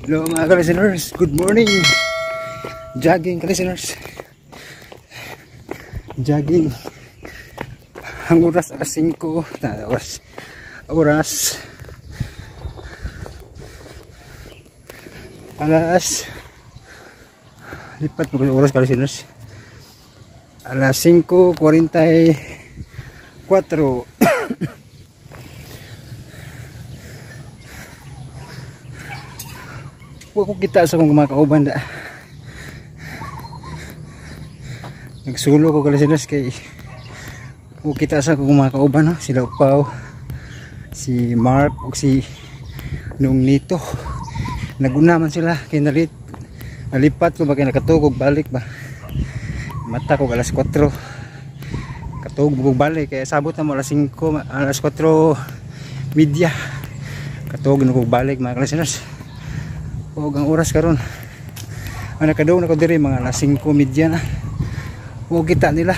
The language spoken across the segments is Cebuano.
Hello mga ka-listeners, good morning. Jogging ka-listeners. Jogging. Ang oras alas 5, na oras alas lipat mo oras ka-listeners. Alas 5:44. Wa ko kita sa akong mga kauban da. Nagsulo ko ka-listeners kay wa kita sa akong mga kauban, no? Sila Upaw, si Mark ug si Nung Nito. Naguna man sila kay nalipat ko ba kay nakatugog balik ba. Mata ko alas 4. Katugog og balik kay sabot na mo alas 5, alas 4:30. Katugog na ko balik mga ka-listeners. Og ang oras karon, ang nakadong na ko diri mga alas 5:30 na. Wa kita nila.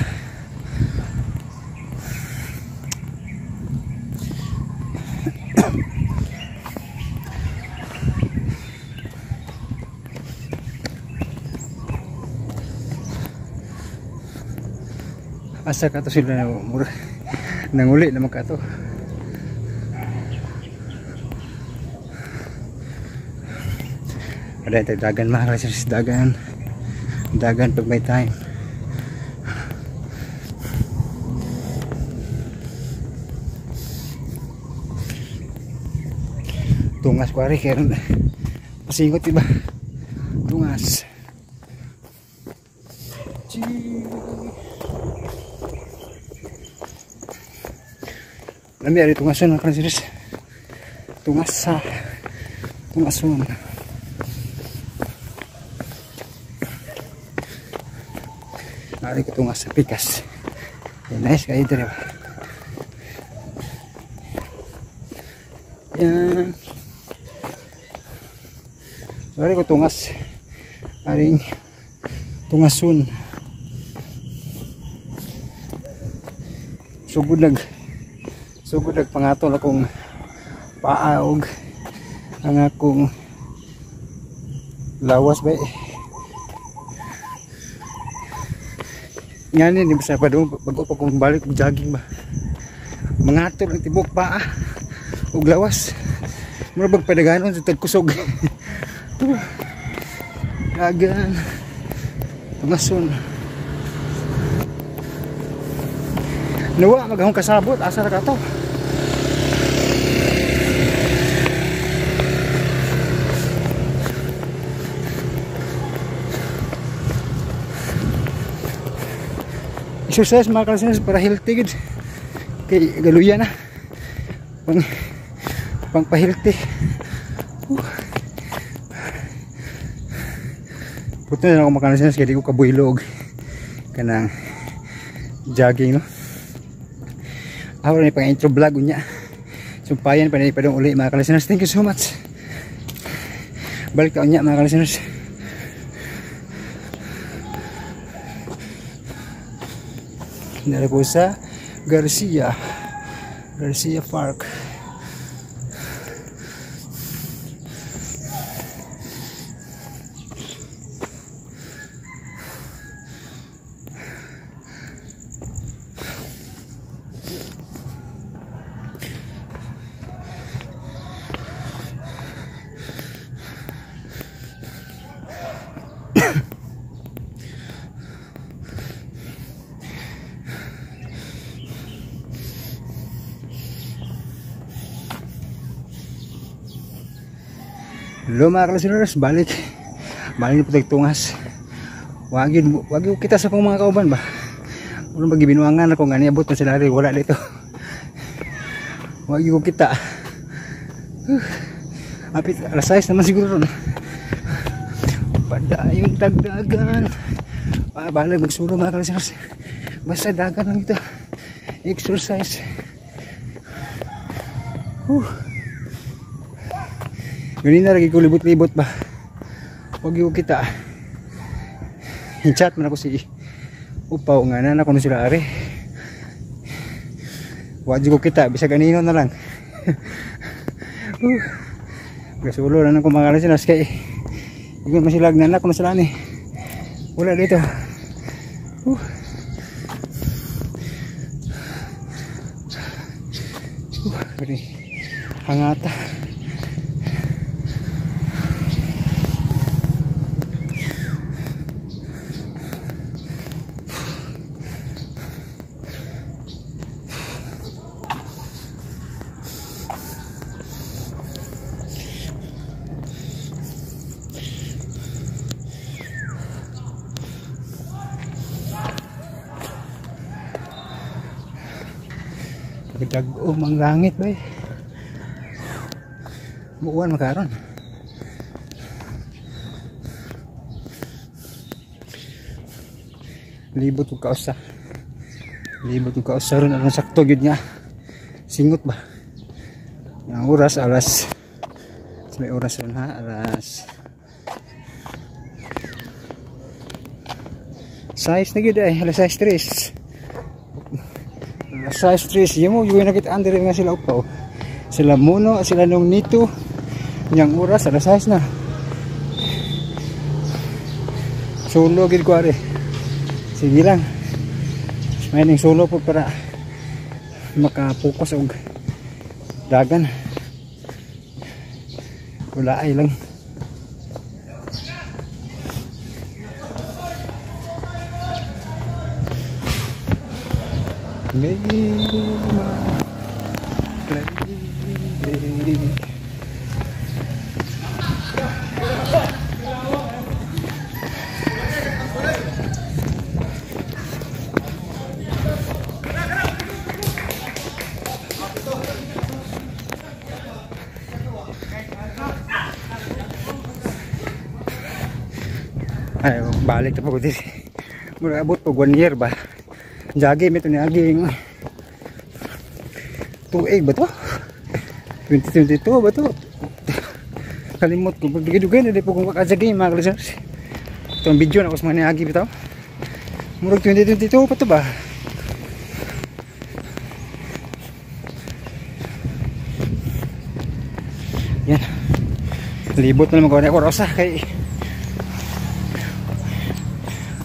Asa ka to sila na mura nanguli naman ka to. Ada tayo dagan mga ka-listeners, dagan. Dagan pag may time. Tungas ko ari kaya pasingot diba? Tungas. Lami ari tungason mga ka-listeners. Tungas sa tungason. Ari ko tungas sa pikas. Okay, nice kayo dire. Yan. Ari ko tungas. Aring tungason. Sugod nag pangatol akong paa og ang akong lawas ba. Ngani ni basta pa doon bago pa kong balik og jogging ba. Mangatol ang tibok paa og lawas. Mura bag padaganon sa tagkusog. Dagan. Tungason. Nawa maghong kasabot asa ra ka to. Exercise mga ka-listeners para healthy gud. Kay galuya na. Pang pa-healthy. Puto na ako mga ka-listeners kay di ko kabuylog kanang jogging, no. Ako ni pang intro vlog unya. Sumpayan pa ni padung uli mga ka-listeners. Thank you so much. Balik ta unya mga ka-listeners. Dara ko sa Garcia Park. Hello mga ka-listeners, balik na po tungas. Wag kita sa kong mga kauban ba. Wala magibinuangan ako nga niabot na sila rin, wala dito. Wag ko kita. Apit alas 6 naman siguro ron. Padayon tagdagan. Bahala magsuro mga ka-listeners. Basta dagan lang ito. Exercise. Ganina lagi ko libot-libot ba. Wag yung kita. I-chat man ako si Upaw nga na ako sila ari. Wag ko kita bisag anino na lang. Gasulo na nang kumakalas sila kay ingon man sila gnanak na sila ni. Wala dito. Hangata. Dag-om ang langit ba eh. Buwan makaron. Libot og kausa. Libot og kausa ron aron sakto gyud nga. Singot ba? Ang oras alas may oras ron ha, alas 6 na gyud ay, alas 6:03. Size 3 yemo yung nakita andre nga sila upaw. Sila Muno, sila nung nito. Niyang oras alas 6 na. Solo gid ko are. Sige lang. May ning solo po para makapokus og dagan. Wala ay lang. Ay, balik na po ko dito. Mura abot po 1 year ba? Jagi may ito ni aging tuig ba to? 2022 ba to? Kalimot ko. Dugay-dugay na di po kung kakajagi mga listeners. Itong video na ko sa mga niagi bitaw. Murag 2022 pa to ba? Yan. Libot na naman ko na ako rosa kay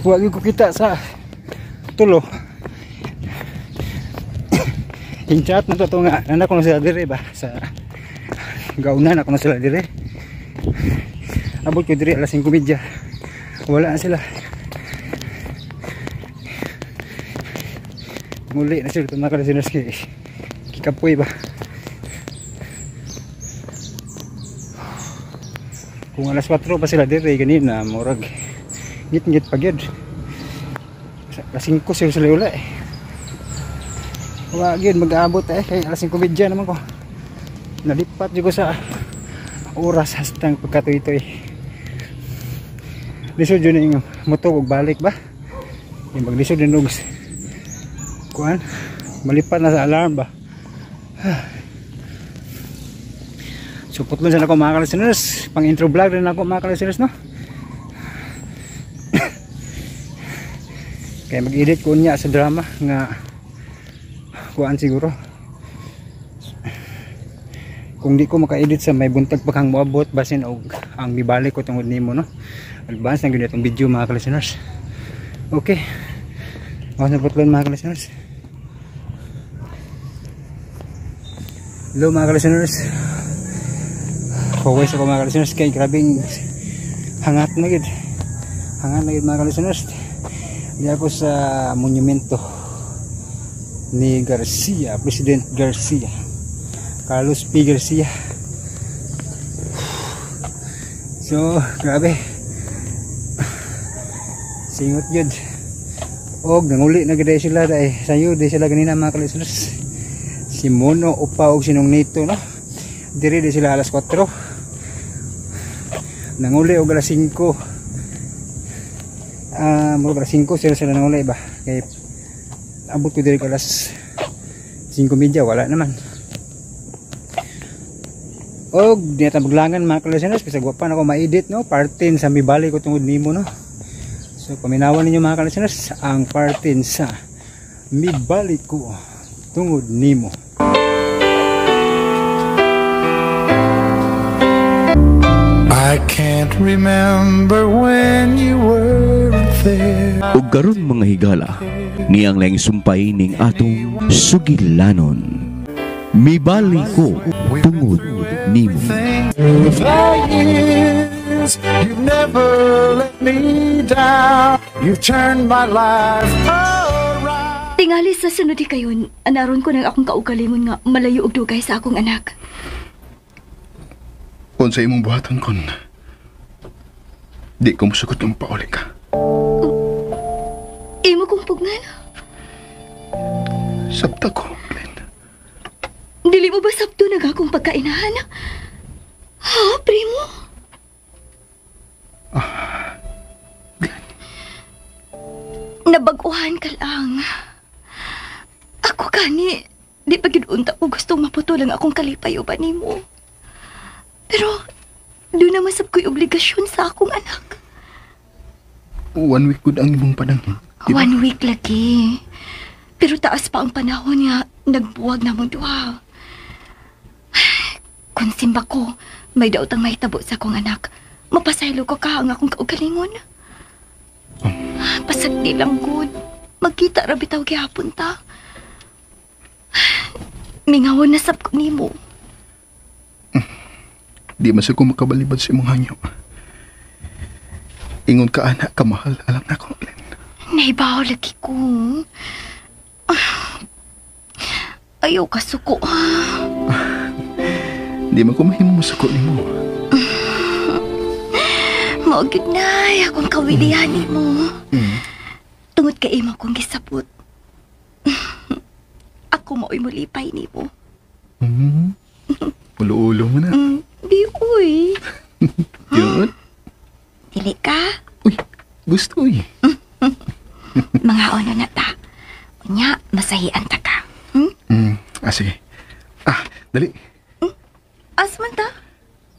huwag ko kita sa tulo. Yung chat na to nga, anak ko na sila dire ba? Sa gaunan ako na sila dire. Abot ko dire alas 5:30. Wala na sila. Muli na sila mga kalisiners kay kikapoy ba? Kung alas 4 pa sila dire ganina, murag ngit-ngit pa gyud. Alas 5 sila sila uli. Wag yun, mag-aabot eh. Kaya alas 5:30 naman ko. Nalipat ko sa oras hastang pagkatuy-tuy. Lisod yun yung motor og balik ba? Yung maglisod yun og kuan, malipat na sa alarm ba? So putlon sana ko mga ka-listeners. Pang intro vlog rin ako mga ka-listeners, no? Kaya mag-edit ko niya sa drama nga kuan siguro. Kung di ko maka-edit sa may buntag pa kang moabot basin og ang mibalik ko tungod nimo, no? Advance na gyud itong video mga ka-listeners. Okay. Ako na putlon mga ka-listeners. Hello mga ka-listeners. Huwag sa ko mga ka-listeners kay grabing hangat na gyud. Hangat na gyud mga ka-listeners. Di ako sa monumento ni Garcia, President Garcia, Carlos P. Garcia. So, grabe. Singot yun. Og nanguli na gid sila dai. Sayo di sila ganina mga ka-listeners. Si Mono upa og sinong nito, no. Diri di sila alas 4. Nanguli og alas 5. Murag alas 5 sila nanguli ba? Kay abot ko diri alas 5:30, wala naman. Og di na maglangan mga ka-listeners kasi wa pa na ako ma-edit, no? Part 10 sa mibalik ko tungod nimo, no? So paminawan ninyo mga ka-listeners ang part 10 sa mibalik ko tungod nimo. I can't remember when you weren't there. Ug karon, mga higala, niang laing sumpay ning atong sugilanon. Mibali ko tungod nimo. Through the years, you've never let me down. You've turned my life around. Tingali sa sunod kayon, anaron ko ng akong kaugalingon nga malayo og dugay sa akong anak. Kung sa imong buhaton kon di ko musugot nga pauli ka. Imo kong pugnan. Sabta ko, Glenn. Dili mo ba sabto nag akong pagkainahan? Ha, primo? Glenn. Nabag-uhan ka lang. Ako gani, di pa gid unta ko gustong maputol ang akong kalipay uban nimo. Pero duna man sab ko'y obligasyon sa akong anak. One week gud ang imong panangin. Di ba? One week lagi. Pero taas pa ang panahon nga nagbuwag na mong duha. Kung simba ko, may daotang mahitabo sa akong anak. Mapasaylo ko ka ang akong kaugalingon. Pasagdi lang gud. Magkita ra bitaw gihapon ta. Mingawon na sab ko nimo. Di man ko makabalibad sa imong hangyo. Ingon ka anak kamahal, alam na ko, Glenn. Nahibaw lagi ko. Ayaw ka suko. Di man ko mahimo masuko nimo. Mao gyud na akong kawilihan nimo. Tungod kay imo kong gisabot. Ako mao'y mulipay nimo. Ulo-ulo mo na. Di uy. Yun. Dili ka. Uy, gusto uy. Mga ono na ta. Unya, masahian ta ka. Ah, sige. Ah, dali. Asman ta?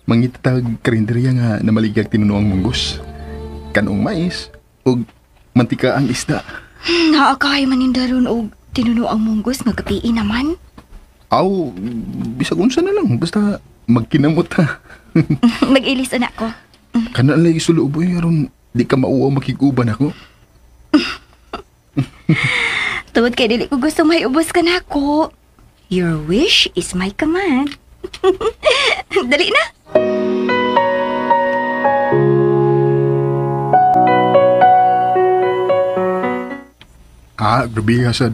Mangita tag karinderya nga namaligag tinunoang munggos. Kanong mais ug mantika ang isda. Naakay manindaron og tinuno ang munggos nga gabii naman. Aw, bisag unsa na lang basta magkinamot ha. Mag-ilis anak ko. Kana lang isulo boy aron di ka mauwaw makig-uban ako. Tungod kay dili ko gusto may ubos ka na ako. Your wish is my command. Dali na. Ah, grabe ka sad.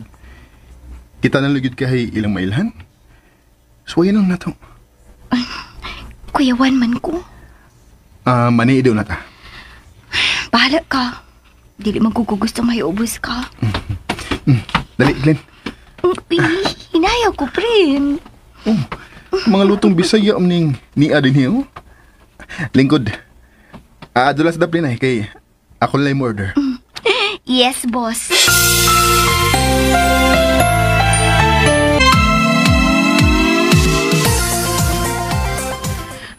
Kita na lugid kay ilang mailhan. Suwayan lang nato. Kuyawan man ko. Ah, mani daw na ta. Bahala ka. Dili man ko gusto may ubos ka. Dali, Glenn. Uy, hinayaw ko, friend. Oh, mga lutong Bisaya am ning niya din hiyo. Lingkod. Ah, dulas daplin ay kay ako lang mo order. Yes, boss.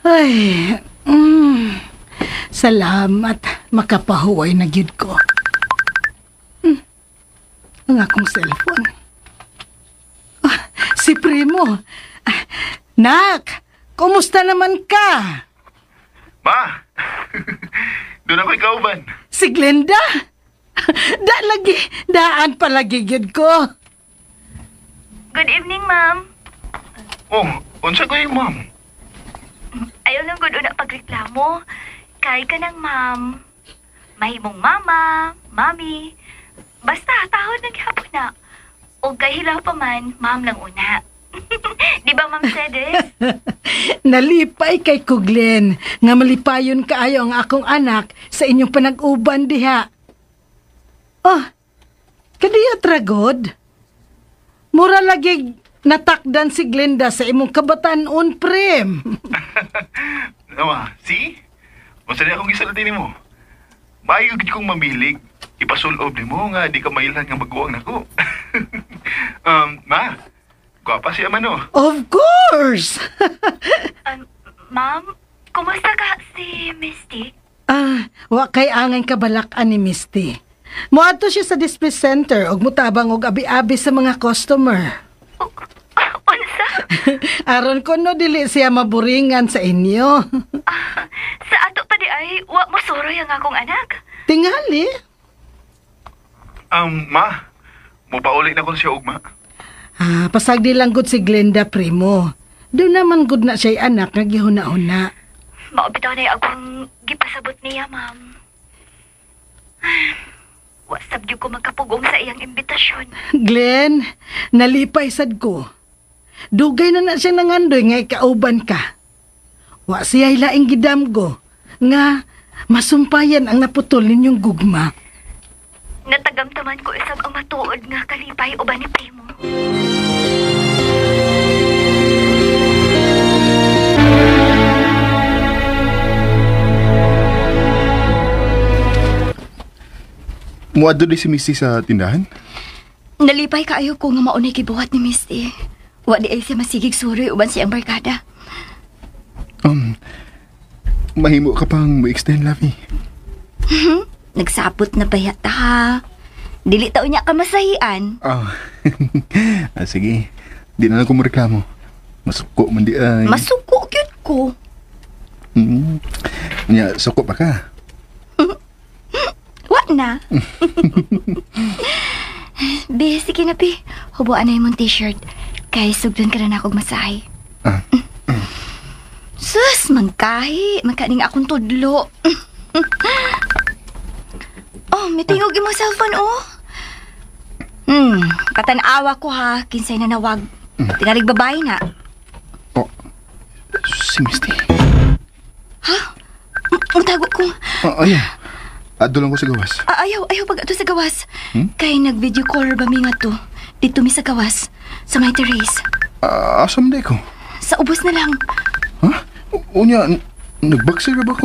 Ay, salamat. Makapahuway na gyud ko. Ang akong cellphone. Ah, si Primo. Ah, Nak, kumusta naman ka? Ma! Doon ako ikauban. Si Glenda? Da lagi, daan palagi gyud ko. Good evening, ma'am. Oh, unsa ko yung ma'am? Ayaw lang gud una pagreklamo. Kay ka ng ma'am. Mahimong mama, mami. Basta tahod na gihapon na. O kahilaw pa man, ma'am lang una. Di ba, Ma'am Cedes? Nalipay kay ko, Glenn, nga malipayon kaayo ang akong anak sa inyong panag-uban diha. Oh, kadiya tragod? Mura lagi natakdan si Glenda sa imong kabatan-on, prem. Nawa, see? Unsa di akong gisulti nimo? Maayo gid kong mamilig. Ipasulob nimo nga di ka mailhan nga maguwang nako. Ma, gwapa siya man oh. Of course! Ma'am, kumusta ka si Misty? Ah, wa kay angay kabalak-an ni Misty. Moadto siya sa display center ug mutabang og abi-abi sa mga customer. Unsa? Aron ko no dili siya maburingan sa inyo. Sa ay, wa mo suroy ang akong anak. Tingali. Ma, mupauli na ko siya ugma. Ah, pasagdi lang gud si Glenda, primo. Doon naman gud na siya'y anak nga gihuna-huna. Mao bitaw na akong gipasabot niya, ma'am. Wa sab gyud ko magkapugong sa iyang imbitasyon. Glenn, nalipay sad ko. Dugay na na siya nangandoy nga ikauban ka. Wa siya laing gidamgo nga masumpayan ang naputol ninyong gugma. Natagamtaman ko isab ang matuod nga kalipay uban ni primo. Muadto di si Misty sa tindahan? Nalipay kaayo ko nga maunay gibuhat ni Misty. Wa di ay siya masigig suroy uban siyang barkada. Mahimo ka pang mo-extend, Lovey. Nagsapot na ba yata ha? Dili taon niya ka masahian. Ah, sige. Di na lang ko mo reklamo. Masuko man di ay. Masuko gyud ko. Nya, suko pa ka. Wa na. Be, sige na, be. Hubuan na yung t-shirt. Kay sugdon ka na na akong masahe. Ah. Sus, mangkahi. Magkaning akong tudlo. Oh, may tingog imong cellphone, oh. Patanawa ko ha. Kinsay na nawag. Tinalig babae na. Oh, si Misty. Ha? Mutago ko. Oh, ayaw. Adto lang ko sa gawas. Ah, ayaw, ayaw pag ato sa gawas. Kay nag-video call ba mi nga to? Dito mi sa gawas. Sa my terrace. Asa man ko? Sa ubos na lang. Ha? Unya, nag-boxer ba ko?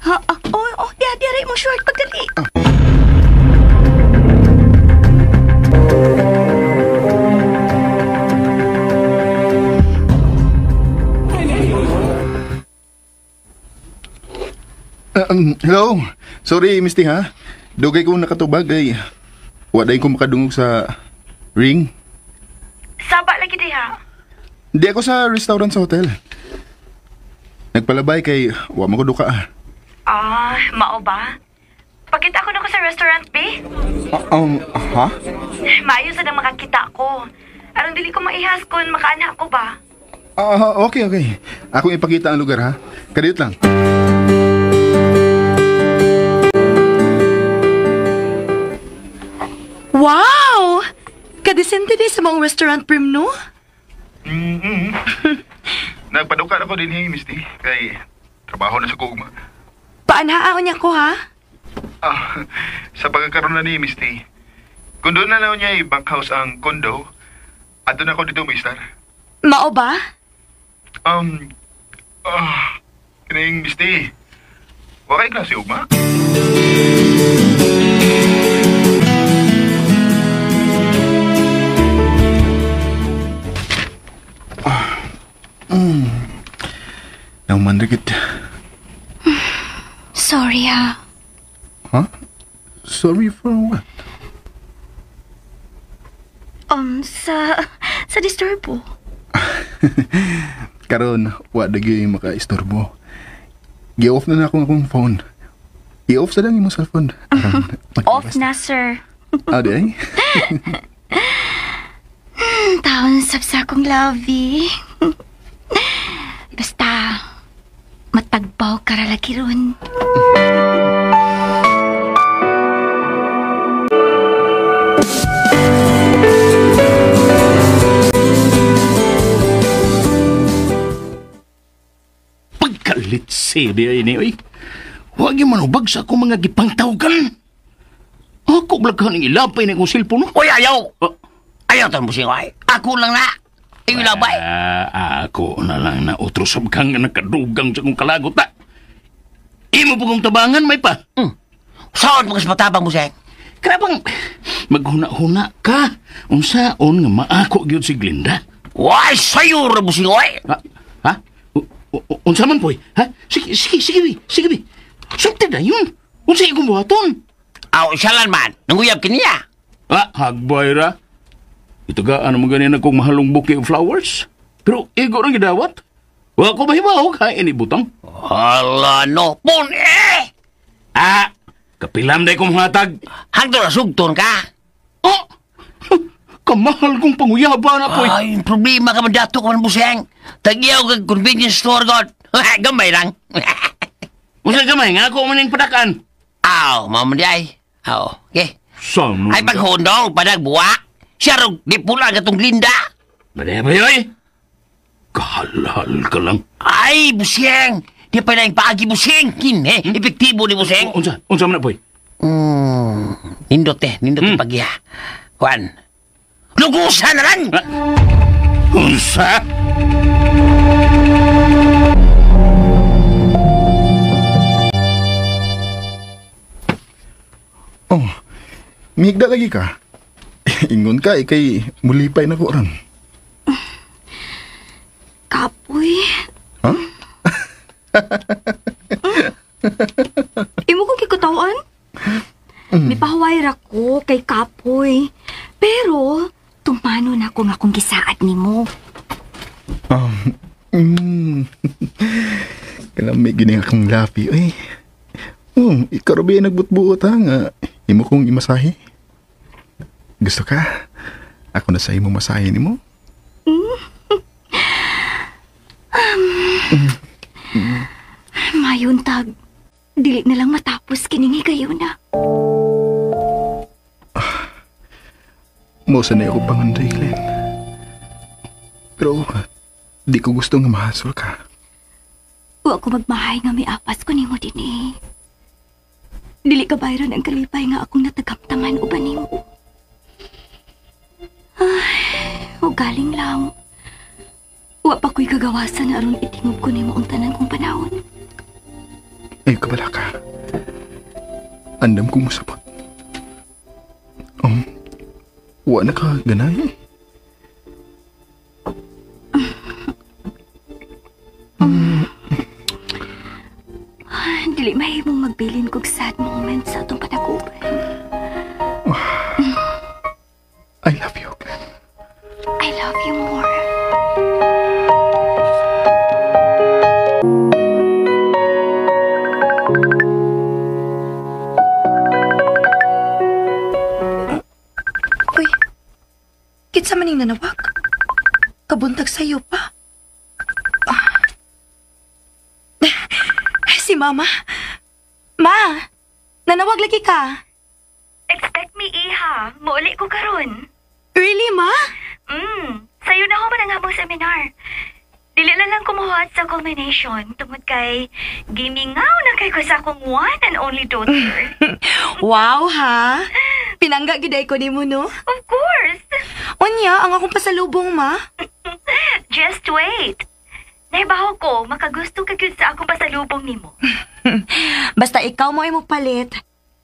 Ha? Ah, oh, diya, diya mo short. Pagdali. Hello. Sorry, Misty, ha? Dugay ko nakatubag ay waday ko makadungog sa ring. Saba lagi diha. Di ako sa restaurant sa hotel. Nagpalabay kay wa man ko duka. Ah, mao ba? Pakita ko na ko sa restaurant, be. Ha? Maayo sa nang makakita ko. Aron dili ko maihas kun makaanak ko ba? Okay, okay. Ako ipakita ang lugar, ha? Kadiyot lang. Wow! Kadisente di sa mga restaurant, Prim, no? Nagpaduka ako din, hey, Misty. Kay trabaho na sa kugma. Paanha niya ko, ha? Ah, sa pagkakaroon na ni Misty, kung doon na lang niya i-bank house ang kondo, ato na ako dito, mister. Mao ba? Kining Misty, wakay klase ugma? Nauman rin kita. Sorry, ha. Huh? Sorry for what? Sa disturbo. Karon, wa dagyoy makaistorbo. Gi-off na akong phone. I-off sa lang imong cellphone. Off na, sir. Ah, di ay? Taon sab sa akong lovey. Basta, matagbaw ka ra lagi ron. Pagkalitsi di ay ni, oy. Huwag yung manubag sa akong mga gipangtawgan. Ako blaghan ang ilapay na akong cellphone. Uy, ayaw! Ayaw tan mo siya, ay. Ako lang na. Ilabay. Ako na lang na otro sabkang nga nakadugang sa akong kalagot, ta. Imo po kong tabangan, may pa. Saan mo kasi matabang mo siya? Krabang, maghuna-huna ka. Unsaon nga maako gyud si Glinda. Why, sayo ra mo siya, oy. Ha? Ha? Unsa man, poy? Ha? Sige, sige, sige, bi. Sige, bi. Sulti na yun. Unsa ikong buhaton? Aw, siya man. Nanguyab kiniya. Ah, hagbay ra. Itagaan mo ganin akong mahalong bouquet of flowers. Pero igo rang gidawat. Wa ko mahibaw kain ibutang. Hala, no. Pun, eh! Ah, kapilam day kong hatag. Hangtod na sugton ka. Oh! Kamahal kong panguyaba na po. Ay, problema ka man dato ka man, buseng. Tagyaw kag convenience store, God. Gamay lang. Unsa gamay nga ako maning padakan? Aw, mama di ay. Aw, okay. Saan? Ay, paghundong, padag buwak. Siya rog, di pula katong Linda. Bade ba yoy? Kahalhal ka lang. Ay, buseng. Di pa lang paagi, buseng. Kine, epektibo ni buseng. Unsa? Unsa man na, boy? Nindot eh, nindot yung pagya. Kuan. Lugusan na lang! Unsa? Oh, mihigda lagi ka. Ingon ka, ikay mulipay na ko ron. Kapoy. Huh? Imo kong kikutawan? Mipahuway ra ko kay Kapoy. Pero, tumano na ko nga akong gisaad nimo. Kalamig gini akong lapi, ay. Oh, ikaw ba nagbutbuot ha nga imo kong imasahe? Gusto ka? Ako na sa imo masahe nimo? Mayuntag, dili na lang matapos kining higayon na. Mosa na ako pangandoy, Glenn. Pero di ko gusto nga mahasol ka. Wa ko magmahay nga may apas ko nimo dinhi. Dili ka bayran ang kalipay nga akong natagamtaman uban nimo. Ay, o galing lang. Wa pa ko'y kagawasan na aron itingob ko nimo ang tanan kong panahon. Ay, kabala ka. Andam kong musabot. Wa na ka ganay. Dili mahimong magbilin kog sad moment sa atong panaguban. I love you, Glenn. I love you more. Uy, kitsa maning nanawag? Kabuntag sa'yo pa. Si Mama. Ma, nanawag lagi ka. Expect me, iha. Muuli ko karon. Really, Ma? Sa'yo na ako man ang habang seminar. Dili na lang kumuha sa culmination tungod kay gimingaw na kay ko sa akong one and only daughter. Wow, ha? Pinangga giday ko nimo, no? Of course. Unya, ang akong pasalubong, Ma. Just wait. Naibaho ko, makagusto ka gyud sa akong pasalubong nimo. Basta ikaw mo imong palit,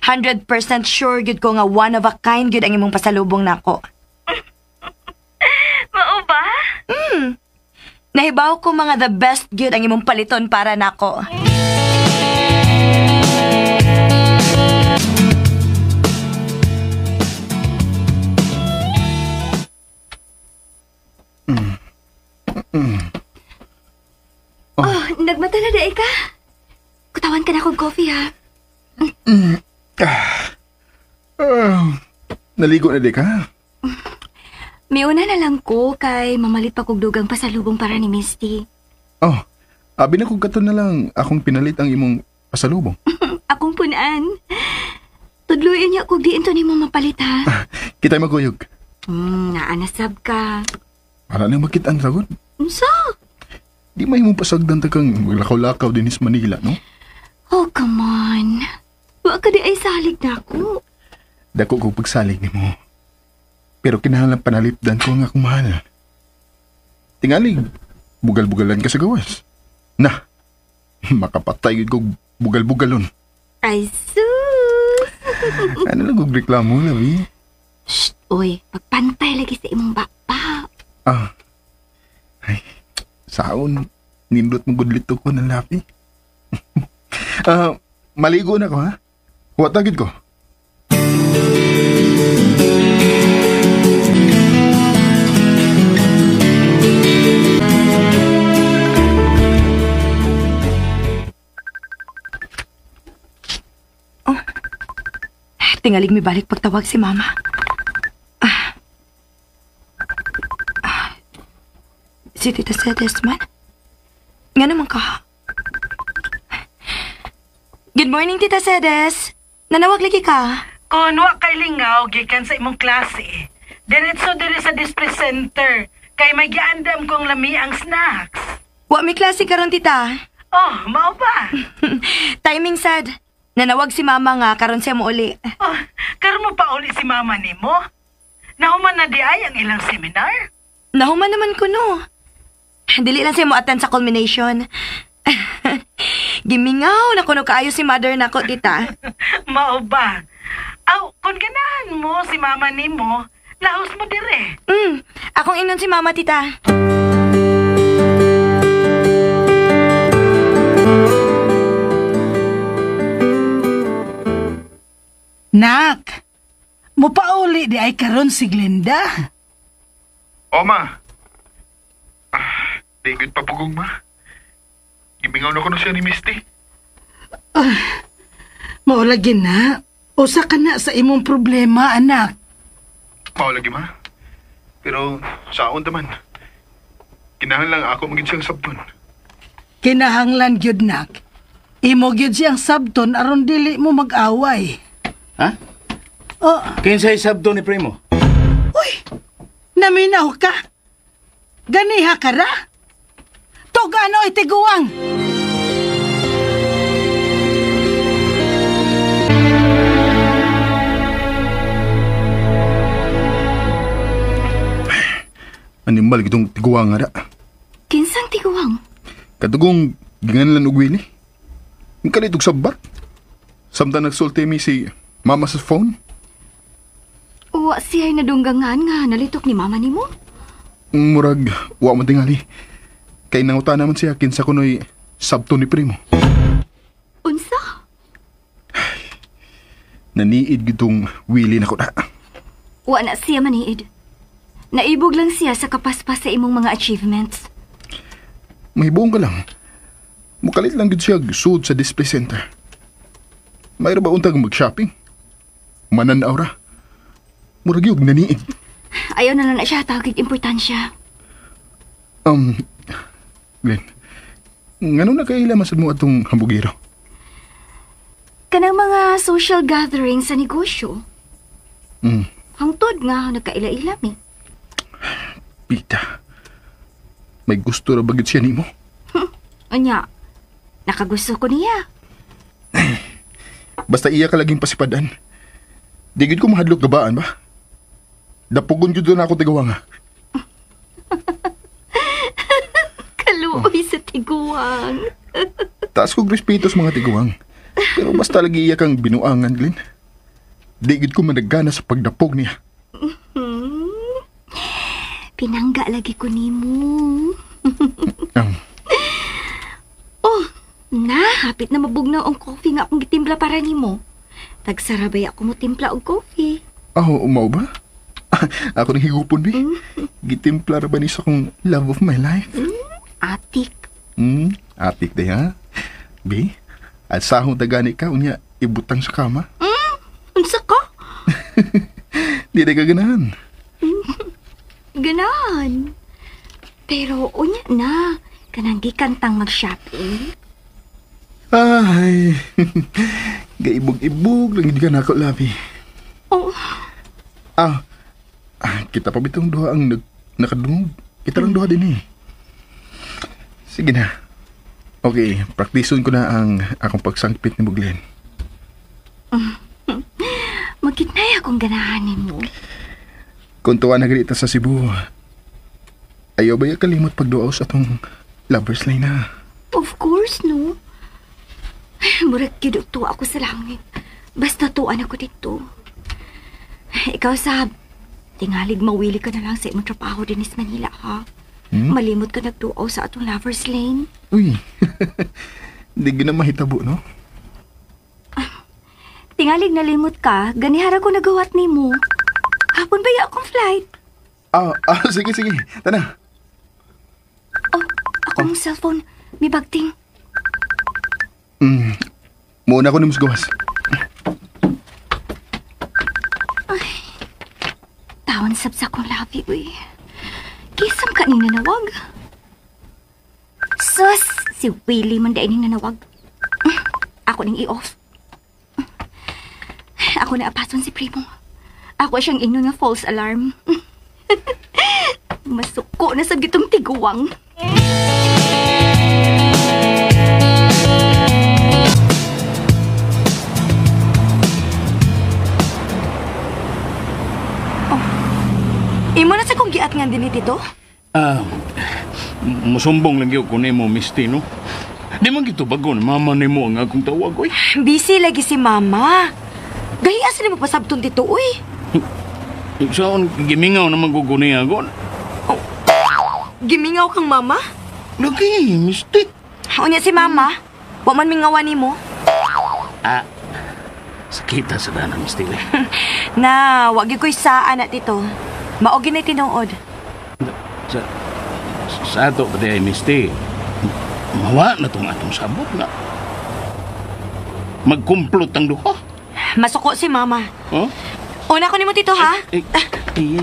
100% sure gyud ko nga one of a kind gyud ang imong pasalubong nako. Mao ba? Nahibaw ko mga the best gyud ang imong paliton para nako. Oh, nagmata na daay ka. Kutawan ka na akong coffee, ha? Naligo na di ka? Miuna na lang ko kay mamalit pa kog dugang pasalubong para ni Misty. Oh, abi na kog kato na lang akong pinalit ang imong pasalubong. Akong punan. Tudluin niya kog diin to nimo mapalit, ha? Kita'y maguyog. Naanasab ka. Para nang makita ang sagot. Unsa? Di may mong pasagdan ta kang maglakaw-lakaw din sa Manila, no? Oh, come on. Wa ka di ay salig na ako. Dako kog pagsalig nimo. Pero kinahanglan panalipdan ko ang akong mahal. Tingalig, bugal-bugalan ka sa gawas. Na, makapatay gud kog bugal-bugalon. Ay, sus! Ano lang kog reklamo, labi? Shh, uy, pagpantay lagi sa imong baba. Ah, ay, saon, nindot mong gudlito ko ng lapi. Maligo na ko, ha? Huwat agad ko. Tingalig mi balik pagtawag si mama. Si Tita Cedes man. Nga naman ka. Good morning, Tita Cedes. Nanawag lagi ka. Kung wa kay lingaw gikan sa imong klase, diretso diri sa display center kay may giandam kong lami ang snacks. Wa mi klase karon, Tita. Oh, mao ba? Timing sad. Nanawag si mama nga karon siya mo uli. Oh, karon mo pa uli si mama nimo? Nahuman na di ay ang ilang seminar? Nahuman naman ko no. Dili lang siya mo attend sa culmination. Gimingaw na kuno kaayo si mother nako, Tita. Mao ba? Aw, kung ganahan mo si mama nimo, lahos mo dire. Akong inon si mama, Tita. Nak, mupauli di ay karon si Glenda. O, ma. Di good papugong, ma. Gimingaw na ko na siya ni Misty. Maulagi na. Usa ka na sa imong problema, anak. Maulagi, ma. Pero saon taman. Kinahanglan ako maging siyang sabton. Kinahanglan gyud, nak. Imo gyud siyang sabton aron dili mo mag-away. Ha? Oh. Kinsay sabton ni Primo? Uy! Naminaw ka! Ganiha ka ra? Tugano itiguang! Animal gitong tiguang nga ra. Kinsang tiguang? Kadugong ginganlan og wili. Ang kalitog sa bar. Samtang nagsulti mi si mama sa phone. Wa siya'y nadunggangan nga nalitok ni mama nimo? Murag, wa man tingali. Kay nanguta naman siya kinsa kunoy sabto ni Primo. Unsa? Naniid gitong wili na ko na. Wa na siya maniid. Naibog lang siya sa kapaspas sa imong mga achievements. Mahibuong ka lang. Mukalit lang gid siya sud sa display center. Mayroon ba untag mag-shopping? Mananaw ra. Murag yug naniid. Ayaw na lang na siya tawag importansya. Glenn, ngano na kaila masad mo atong hambugiro? Kanang mga social gathering sa negosyo. Hangtod nga nagkaila-ila mi. Pita, may gusto ra bagit siya nimo? Unya, nakagusto ko niya. Basta iya ka laging pasipadan. Di gid ko mahadlok gabaan ba? Dapugon jud na ako tigawa nga. Kaluoy sa tiguang. Taas kog respeto sa mga tiguang. Pero basta lagi iya kang binuangan, Glenn. Di gid ko managana sa pagdapog niya. Pinangga lagi ko nimo. Oh, na, hapit na mabugnaw ang coffee nga akong gitimpla para nimo. Tagsarabay ako mo timpla og coffee. Oh, umaw ba? Ako nang higupon, bi. Gitimpla ra ba ni sa akong love of my life? Atik. Atik day, ha? Bi, at sahong tagani ka, unya, ibutang sa kama. Unsa ka? Di na ka ganahan. Ganahan. Pero unya na, kanang gikantang mag-shopping. Ay, gaibog-ibog lang hindi ka nako, labi. Oh. Kita pa bitong duha ang nakadungog. Kita lang duha din eh. Sige na. Okay, praktison ko na ang akong pagsangpit ni Glenn. Magkitnay akong ganahanin mo. Kung tuwa na ganita sa Cebu, ayaw ba yung kalimot pagduaw sa atong lover's line na? Of course, no. Murag gyud tuwa ako sa langit. Basta tuwan ako dito. Ikaw, Sab, tingalig mawili ka na lang sa imong trabaho din sa Manila, ha? Malimot ka nagduaw sa atong lover's lane. Uy, di gina mahitabo, no? Tingalig nalimot ka, ganihara ko nagawat nimo. Hapon ba yung akong flight? Sige, sige. Tana. Oh, akong cellphone. May bagting. Muna ko ni Musgawas. nanawag. Sus, si Willie man daining nanawag. Ako ning i-off. Ako na apason si Primo. Ako siyang ingnon nga false alarm. Masuko na sa gitong tiguang. Oh. Imo na sa kong giat nga din tito? Musumbong lang yun ko nimo, Misty, no? Di man gitubagon, mama nimo ang akong tawag, oy. Busy lagi si mama. Gahiya sa nimo pasabton tito, oy. Saan gimingaw na maguguni ako? Oh, gimingaw kang mama? Lagi, Misty. Unya si mama, wa man mingawan nimo. Sakita sa dana, Misty. Na, wa gyud ko'y saan na tito. Mao gyud na tinuod. Sa ato pa di ay, Misty. Mawa na tong atong sabot na. Magkumplot ang duha. Masuko si mama. Huh? Una ko nimo tito, ha? Ay.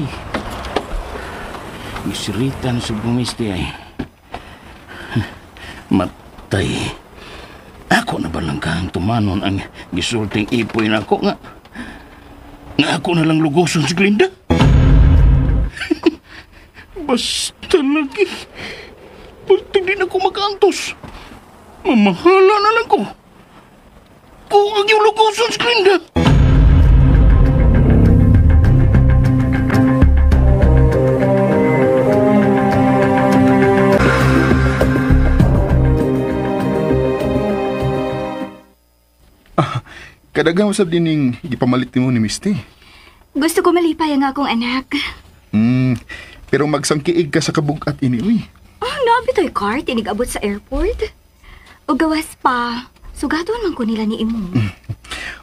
Isiritan sa bumisti ay. Matay. Ako na ba lang kang tumanon ang gisulting ipoy na ako nga. Nga ako na lang lugoson si Glinda. Basta lagi. Pagti din ako makaantos. Mamahala na lang ko. Kung ang iyong lugoson si Glinda. Kadaghang usab din ning gipamalit nimo ni Misty. Gusto ko malipay ang akong anak. Pero magsangkiig ka sa kabugat ini, uy. Oh, nabi to'y car, tinigabot sa airport. O gawas pa, sugaton man ko nila ni imo.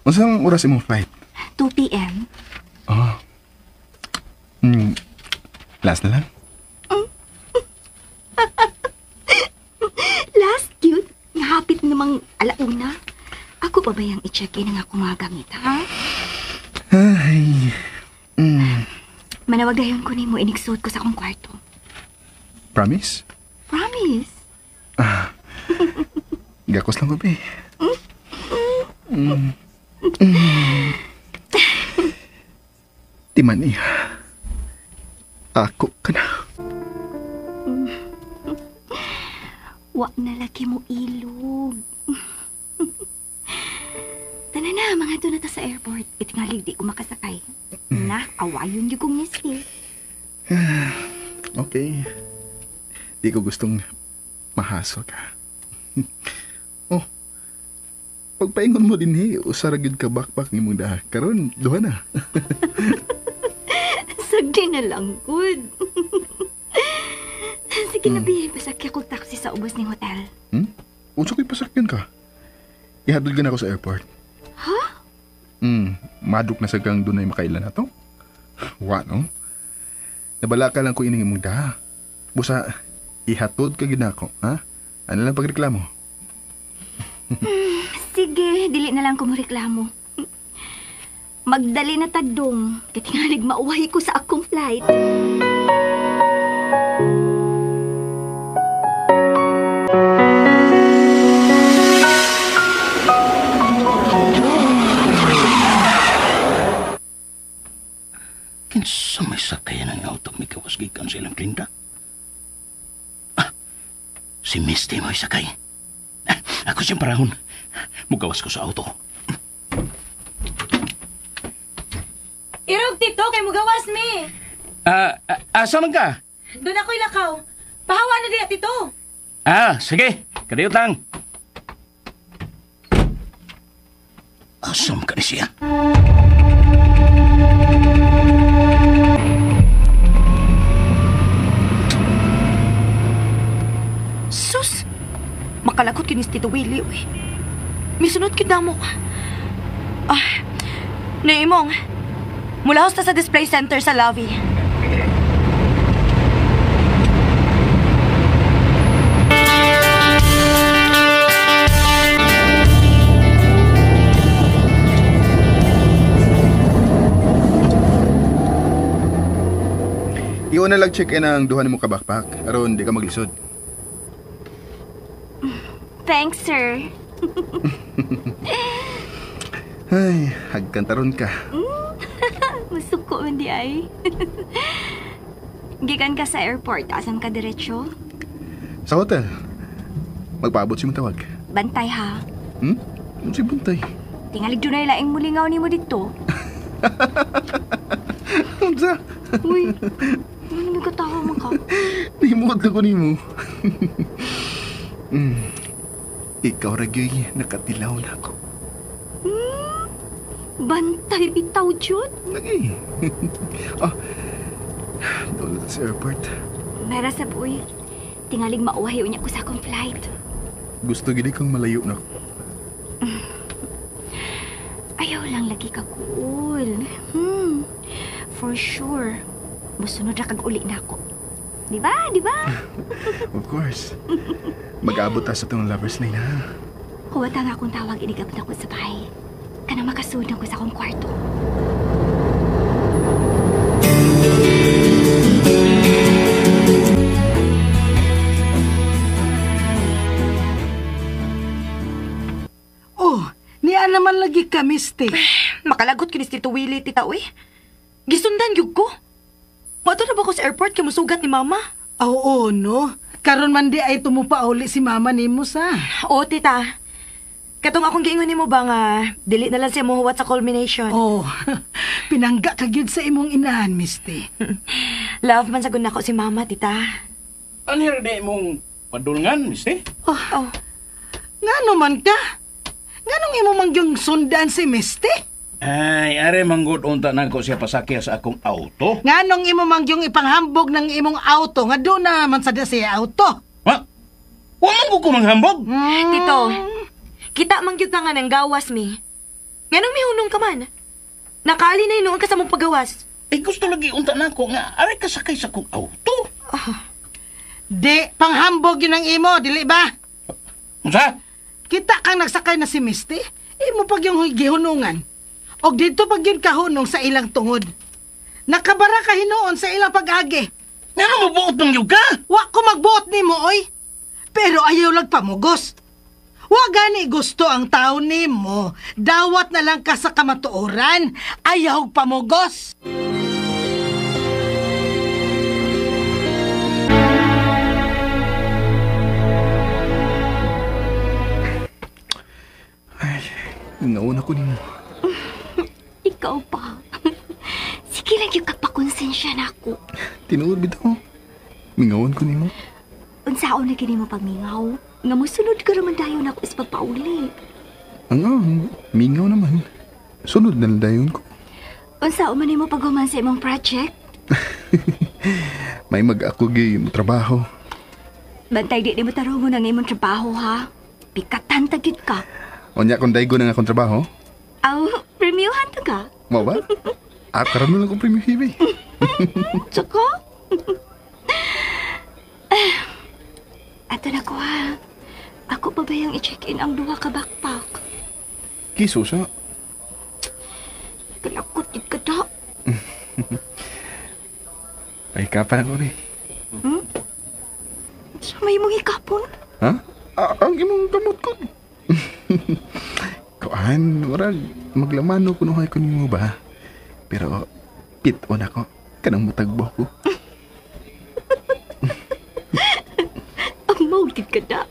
Unsang oras imong flight? 2 p.m. Oh. Last na lang? Last cute. Ngapit namang alauna. Ako pa ba yung i-check-in ang akong mga gamit, ha? Ay. Manawag dayon ko nimo inigsuot ko sa akong kwarto. Promise? Promise. Gakos lang ko, be. Di man niya. Ako ka na. Wa na laki mo ilog. Tana na, mga doon na ta sa airport. Itingalig di ko makasakay. Na, awayon yung kong miski. Okay. Di ko gustong mahaso ka. Oh, pagpaingon mo din eh, usara gyud ka backpack ni mong daha. Karon, duha na. Sagdi na lang, good. Sige na, bi. Pasakya kong taxi sa ubos ng hotel. Unsa ko'y pasakyan ka? Ihatod ka na ako sa airport. Ha? Maduk na sa gang doon ay makailan na to. Wa, no? Nabala ka lang ko ining imong daha. Busa, ihatod ka gid nako, ha? Ano lang pagreklamo? Sige, dili na lang ko moreklamo. Magdali na tagdong, katingalig mauwahi ko sa akong flight. Kinsa may sakay ng auto may kawas gikan sa ilang Glinda? Si Misty mo sakay. Ako siyang parahon. Mugawas ko sa auto. Irog, tito, kay mugawas mi. Asa man ka? Doon ako'y lakaw. Pahawa na diya, tito. Sige. Kadiyot lang. Asam ka ni siya? Sus! Makalakot kinis Tito Willie, uy. Misunod kid na mo. Naimong, mula hosta sa display center sa lobby. Tuon na lang check-in ang duha nimo ka backpack aron di ka maglisod. Thanks, sir. Ay, hagkantaron ka. Masuko man di ay. Gikan ka sa airport, asam ka diretso? Sa hotel. Magpaabot si mong tawag. Bantay ha. Si bantay. Tingalig dunay laing mulingaw nimo dito. Unsa? Uy, ano may katawa man ka? Nimot na ko nimo. Ikaw ra gyud nakatilaw na ako. Bantay bitaw jud. Lagi. Doon sa airport. Mera sab uy. Tingalig mauwahi unya ko sa akong flight. Gusto gid kang malayo na. Ayaw lang lagi ka cool. For sure. Musunod ra kag uli na ako. Di ba? Di ba? Of course. Mag-abot ta sa tong lovers lane ha. Kuwata nga akong tawag inigabot ako sa bahay. Kanang makasunod ko sa akong kwarto. Oh, niya naman lagi ka, Misty. Makalagot kinis Tito Willie, Tita uy. Gisundan gyud ko. Moadto na ba ko sa airport kay musugat ni Mama? Oo, no. Karon man di ay tumupauli si Mama nimo sa. Oo, Tita. Katong akong giingon nimo ba nga dili na lang siya mohuwat sa culmination. Oh, pinangga ka gyud sa imong inahan, Misty. Love man sagun nako si Mama, Tita. Anhir di imong padulngan, Misty? Oh. Ngano man ka? Nganong imo man gyung sundan si Misty? Ay, are manggod unta nako siya pasakya sa akong auto. Nganong imo man gyung ipanghambog ng imong auto nga do na man sad siya auto? Ha? Wa man ko manghambog. Tito, kita man gyud nga nang gawas mi. Nganong mihunong ka man? Nakaali na hinuon ka sa mong pagawas. Eh gusto lagi unta nako nga are ka sakay sa akong auto. Di panghambog yun ang imo, dili ba? Unsa? Kita kang nagsakay na si Misty, imo pag yung gihunungan. Og dito pag yun kahunong sa ilang tungod. Nakabara ka hinuon sa ilang pag-agi. Ngano mabuot ng yuga? Wa ko magbuot nimo, oy. Pero ayaw lang pamugos. Wa gani gusto ang tao nimo. Dawat na lang ka sa kamatuoran. Ayaw pamugos. Ay, nauna ko nimo. Ikaw pa. Sige lang yung kapakonsensya na ako. Tinuod bitaw. Mingawan ko nimo. Unsaon na gini mo pagmingaw? Nga musunod ka raman dayon ako is pagpauli. Ang mingaw naman. Sunod na lang dayon ko. Unsaon man nimo paghuman sa imong project? May mag-ako gyud mo trabaho. Bantay di nimo tarungon ang imong trabaho ha. Pikatan ta gyud ka. Unya kung daigo na nga akong trabaho. Aw, premiuhan ta ka. Mao ba? Ako karon na lang kong premium hibi. Tsaka? Ato na ko ha. Ako pa ba yung i-check-in ang duha ka backpack? Kiso sa? Kalakot gid ka da. Ay, kapan ako rin. Sa may mong hikapon? Ha? Ang imong kamot ko. Kuan, murag maglamano kunuhay ko nimo ba? Pero pit-on ako. Kanang mutagbo ko. Ang maugid ka da.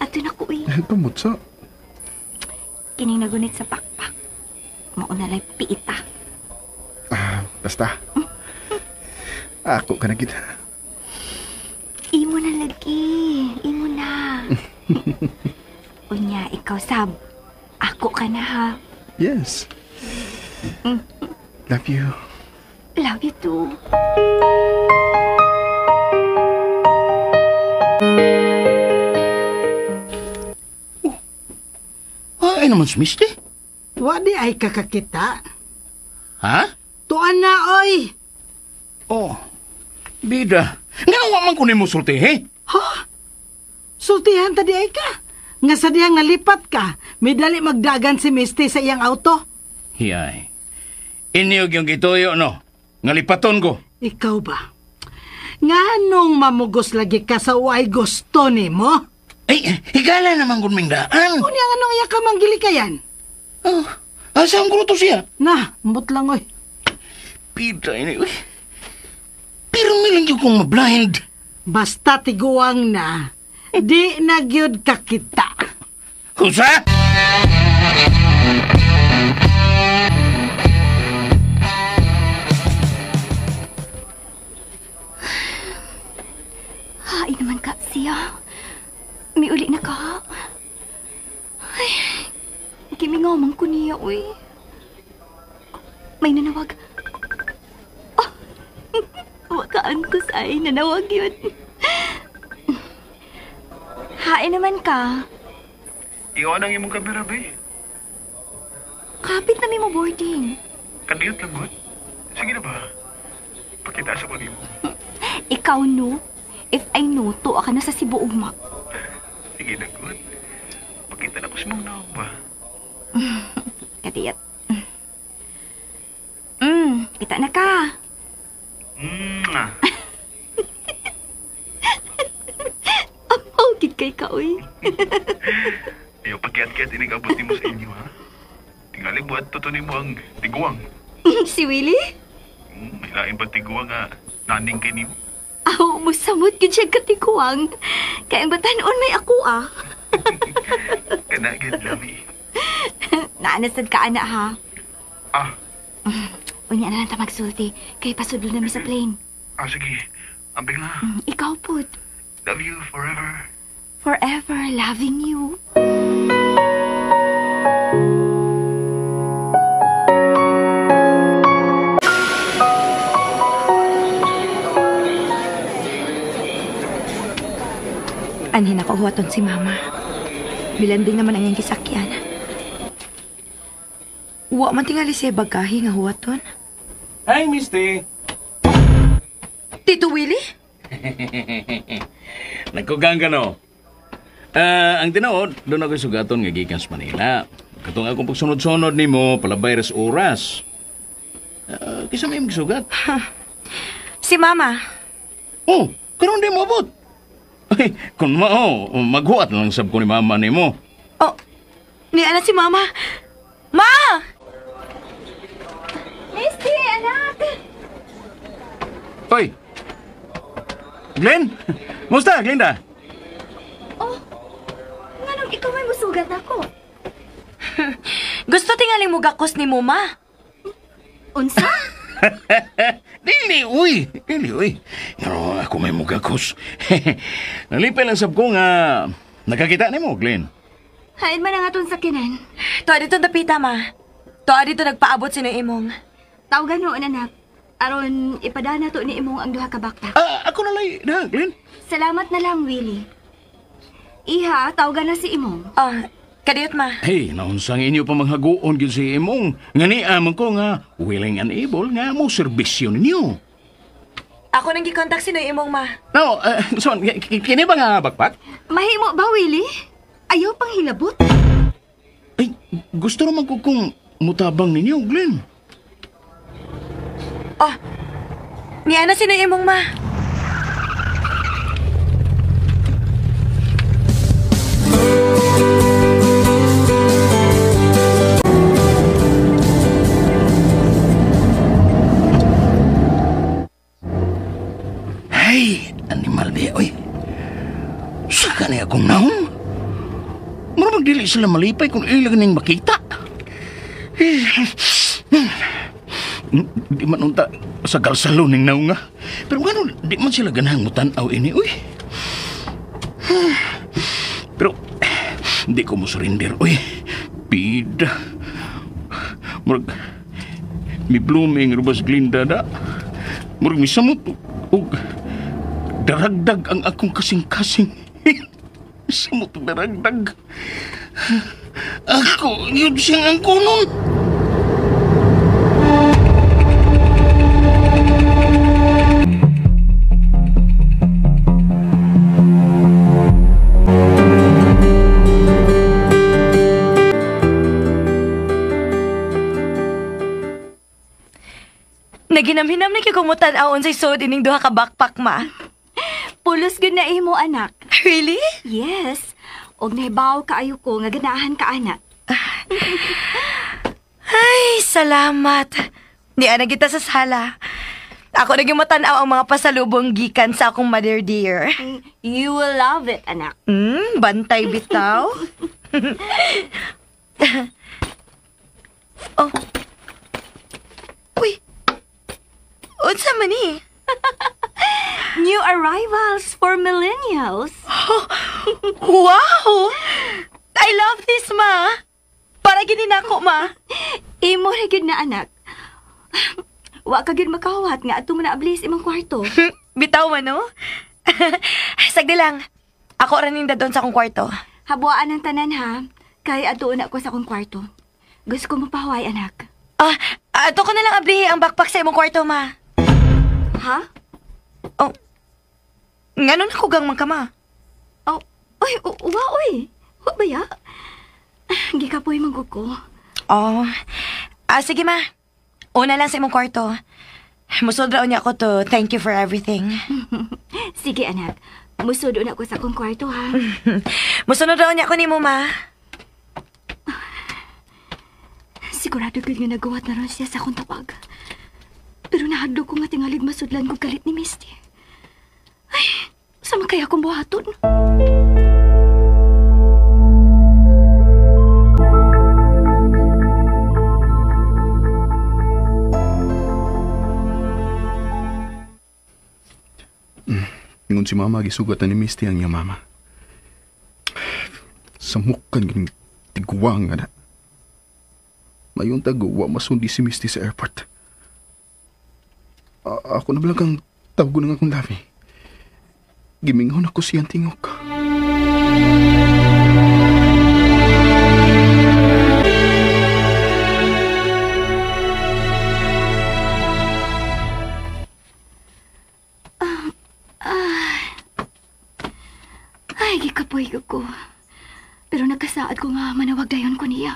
Ato na ko eh. Kamot sa? Kining nagunit sa pakpak. Mauna lang piita. Basta. Ako ka na gid. Imo na lagi. Imo na. Unya, ikaw sab. Ako ka na ha. Yes. Love you. Love you too. Oh, ay naman si Misty. Wa di ay kakakita. Ha? Tuan na, oy. Oh, bida. Nga wa man ko nimo sultihi. Ha? Sultihan ta di ay ka. Nga sa diyang nalipat ka, may dali magdagan si Misty sa iyang auto. Hiyay. Inyog yung gituyo, no? Nga lipaton ko. Ikaw ba? Nga nung mamugos lagi ka sa uay gusto ni mo? Ay, higala naman kung mingdaan. Unya nga nung iya ka manggilikayan? Oh, asa ang gruto siya? Na, ambot lang oy. Pida ini, uy. Pero milang yun kong mablind. Basta tiguang na, di na gyud kakita. Husa? Hain naman ka siya. Miuli na ka. Ay, gimingaw man ko niya, uy. May nanawag. Oh, wakaantos ay, nanawag yun. Hain naman ka. Iwan ang imong kamera, bay. Kapit na may mo boarding. Kaniyot lang, good. Sige na ba? Pakita sa ko nimo. Ikaw, no? If I know, tuwa ka na sa Cebu ugma. Sige na, good. Pakita na ko sa mong naong ba? Kadiyat. Kita na ka. Oh, gid kay ka, uy. Ayaw, pagkiyat-kiyat inigabot ni mo sa inyo, ha? Tingali buhat, totoo ni mo ang tiguang. Si Willie? May lain ba tiguang nga naning kay nimo? Aw, musamot gid siya katiguang. Kaya ang batanon may ako, ah. Kana gid lami. Naanasad ka, ana, ha? Ah. Unya na lang ta magsulti. Kay pasudlo na mi sa plane. Ah, sige. Ambing na. Ikaw pud. Love you forever. Forever loving you. Anhin ako huwaton si Mama. Bilanding naman ang iyang gisakyan. Wa man tingali siya bagahe nga huwaton. Hi, Misty. Tito Willie? Nagkugang ka, no? Ang tinuod, doon ako sugaton nga gikan sa Manila. Katong akong pagsunod-sunod nimo, palabay res oras. Kisa may magsugat. Si Mama. Oh, karon di mo abot. Ay, kung mao, maghuat lang sab ko ni Mama nimo. Oh, niya na si Mama. Ma! Misty, anak! Hoy! Glenn! Musta, Glinda? Oh, nganong ikaw may musugat nako? Gusto tingaling mugakos ni Mama. Unsa? Dili, uy! Dili, uy. Pero ako may mugakos. Nalipay lang sab ko nga nakakita ni mo, Glenn. Hain man ang atong sakinan. Tuwa dito dapita, Ma. Tuwa dito nagpaabot si Imong. Tawagan noon, anak. Aron ipadana to ni Imong ang duha ka backpack. Ako na lay, na, Glenn. Salamat na lang, Willie. Iha, tawagan na si Imong. Kadiyot, Ma. Hey, naunsang inyo pa manghaguon gyud si Imong. Nga ni amon ko nga willing and able nga mo serbisyo ninyo. Ako nang gikontak si Noy Imong, Ma. No, so, kini ba nga backpack? Mahimo ba, Willie? Ayaw pang hilabot. Ay, gusto naman ko kung mutabang ninyo, Glenn. Oh, niya na si Noy Imong, Ma. Ay, animal di, oy. Saka niya akong naong. Murag dili sila malipay kung ilang ning makita. Di man unta sa galsalo ning naong nga. Pero ngano, di man sila ganahang mutan-aw ini, uy. Pero, di ko mo surrender, uy. Pida. Murag, mi blooming rubas Glinda da. Murag mi samot, ug daragdag ang akong kasing-kasing. Samot daragdag. Ako, yun siyang ang kunon. Naghinam-hinam na gyud kong mutan-aw unsay suod ining duha ka backpack, ma. Pulos gyud na imo, anak. Really? Yes. Og nahibaw kaayo ko nga ganahan ka, anak. Ay, salamat. Di ana kita sa sala. Ako na gyud matan-aw ang mga pasalubong gikan sa akong mother dear. You will love it, anak. Bantay bitaw. Oh. Uy. Unsa man ni? New arrivals for millennials. Oh, wow! I love this, ma. Para gini nako, ma. Imo ra gyud na, anak. Wa ka gyud makawat nga ato man naablis imong kwarto. Bitaw man, no? Sagdi lang. Ako ra ninda doon sa akong kwarto. Habuaan ang tanan, ha? Kay atuon ako sa akong kwarto. Gusto ko mapahuway, anak. Ato ko na lang ablihi ang backpack sa imong kwarto, ma. Ha? Oh. Ngano na kugang man ka, ma? Oh, oy, wa, oy. Wa ba ya? Gikapoy man gud ko. Oh. Sige, ma. Una lang sa imong kwarto. Musod ra unya ko to thank you for everything. Sige, anak. Musod una ko sa akong kwarto, ha? Musunod ra unya ko nimo, ma. Sigurado gyud nga nagawat na ron siya sa akong tawag. Pero nahadlok ko nga tingalig masudlan ko galit ni Misty. Ay, sa man kaya akong buhaton? Ingon si mama, gisugat na ni Misty ang iyang mama. Samukan gining tiguang nga na. Mayong tago, wa masundi si Misty sa airport. Ako na bilang kang tawag ng akong labi. Gimingaw na ko siyang tingok. Ay, gikapoy ko. Pero nagkasaad ko nga manawag dayon ko niya.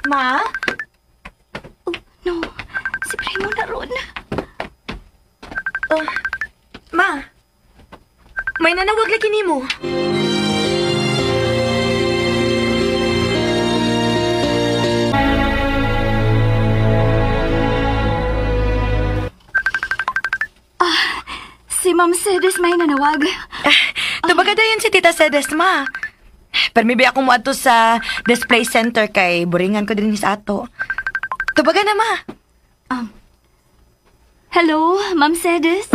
Ma? Oh, no. Si Primo na ron. Oh, ma. May nanawag lagi nimo. Si Ma'am Cedes may nanawag. Tubaga dayon si Tita Cedes, ma. Pero may biya akong muadto sa display center kay buringan ko din sa ato. Tubaga na, ma. Hello, Ma'am Cedes?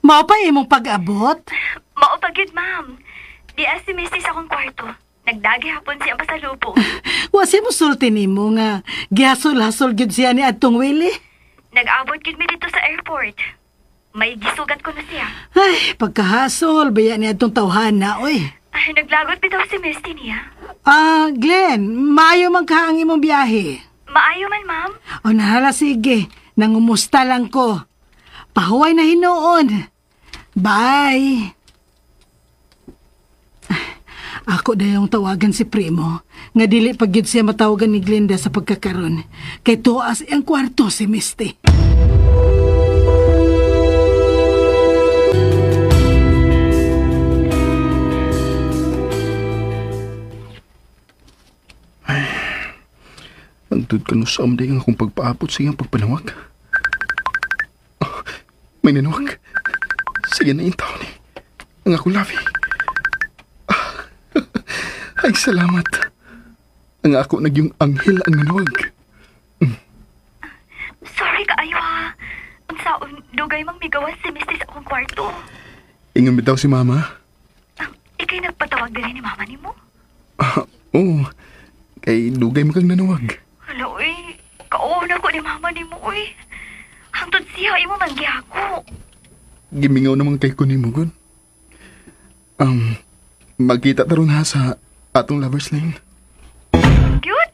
Mao pa imong pag-abot? Mao pa gyud, ma'am. Di si Misty sa akong kwarto. Nagdagi hapon siya pasalubong. Wa siya mosulti nimo nga gihasol-hasol gyud siya ni adtong Willie. Nag-abot gyud mi dito sa airport. May gisugat ko na siya. Ay, pagkahasol baya ni adtong tawhana, oy. Ay, naglagot bitaw si Misty niya. Glenn, maayo man ka ang imong biyahe. Maayo man, ma'am. O nahala, sige. Nangumusta lang ko. Pahuway na hinuon. Bye. Ako dayong tawagan si Primo. Nga dili pag gyud siya matawagan ni Glenda sa pagkakaron. Kay tuas iyang kwarto si Misty. Ay, antod ka no sa amday ang akong pagpaabot sa iyang pagpanawag. Oh, may nanawag. Sige na yung taon eh. Ang akong labi. Ay, salamat. Ang ako nagyong anghel ang nanawag. Sorry kaayo ha. Unsaon, dugay mang migawas si Misty sa akong kwarto. Ingon bitaw si Mama. Ikay nagpatawag din ni Mama nimo? Oo. Kay dugay mo kang nanawag. Hala, uy. Kauna ko ni Mama nimo, uy. Hangtod siya, imo man gihako. Gimingaw naman kay ko nimo, gun. Magkita taron ha sa atong lovers lane. Good?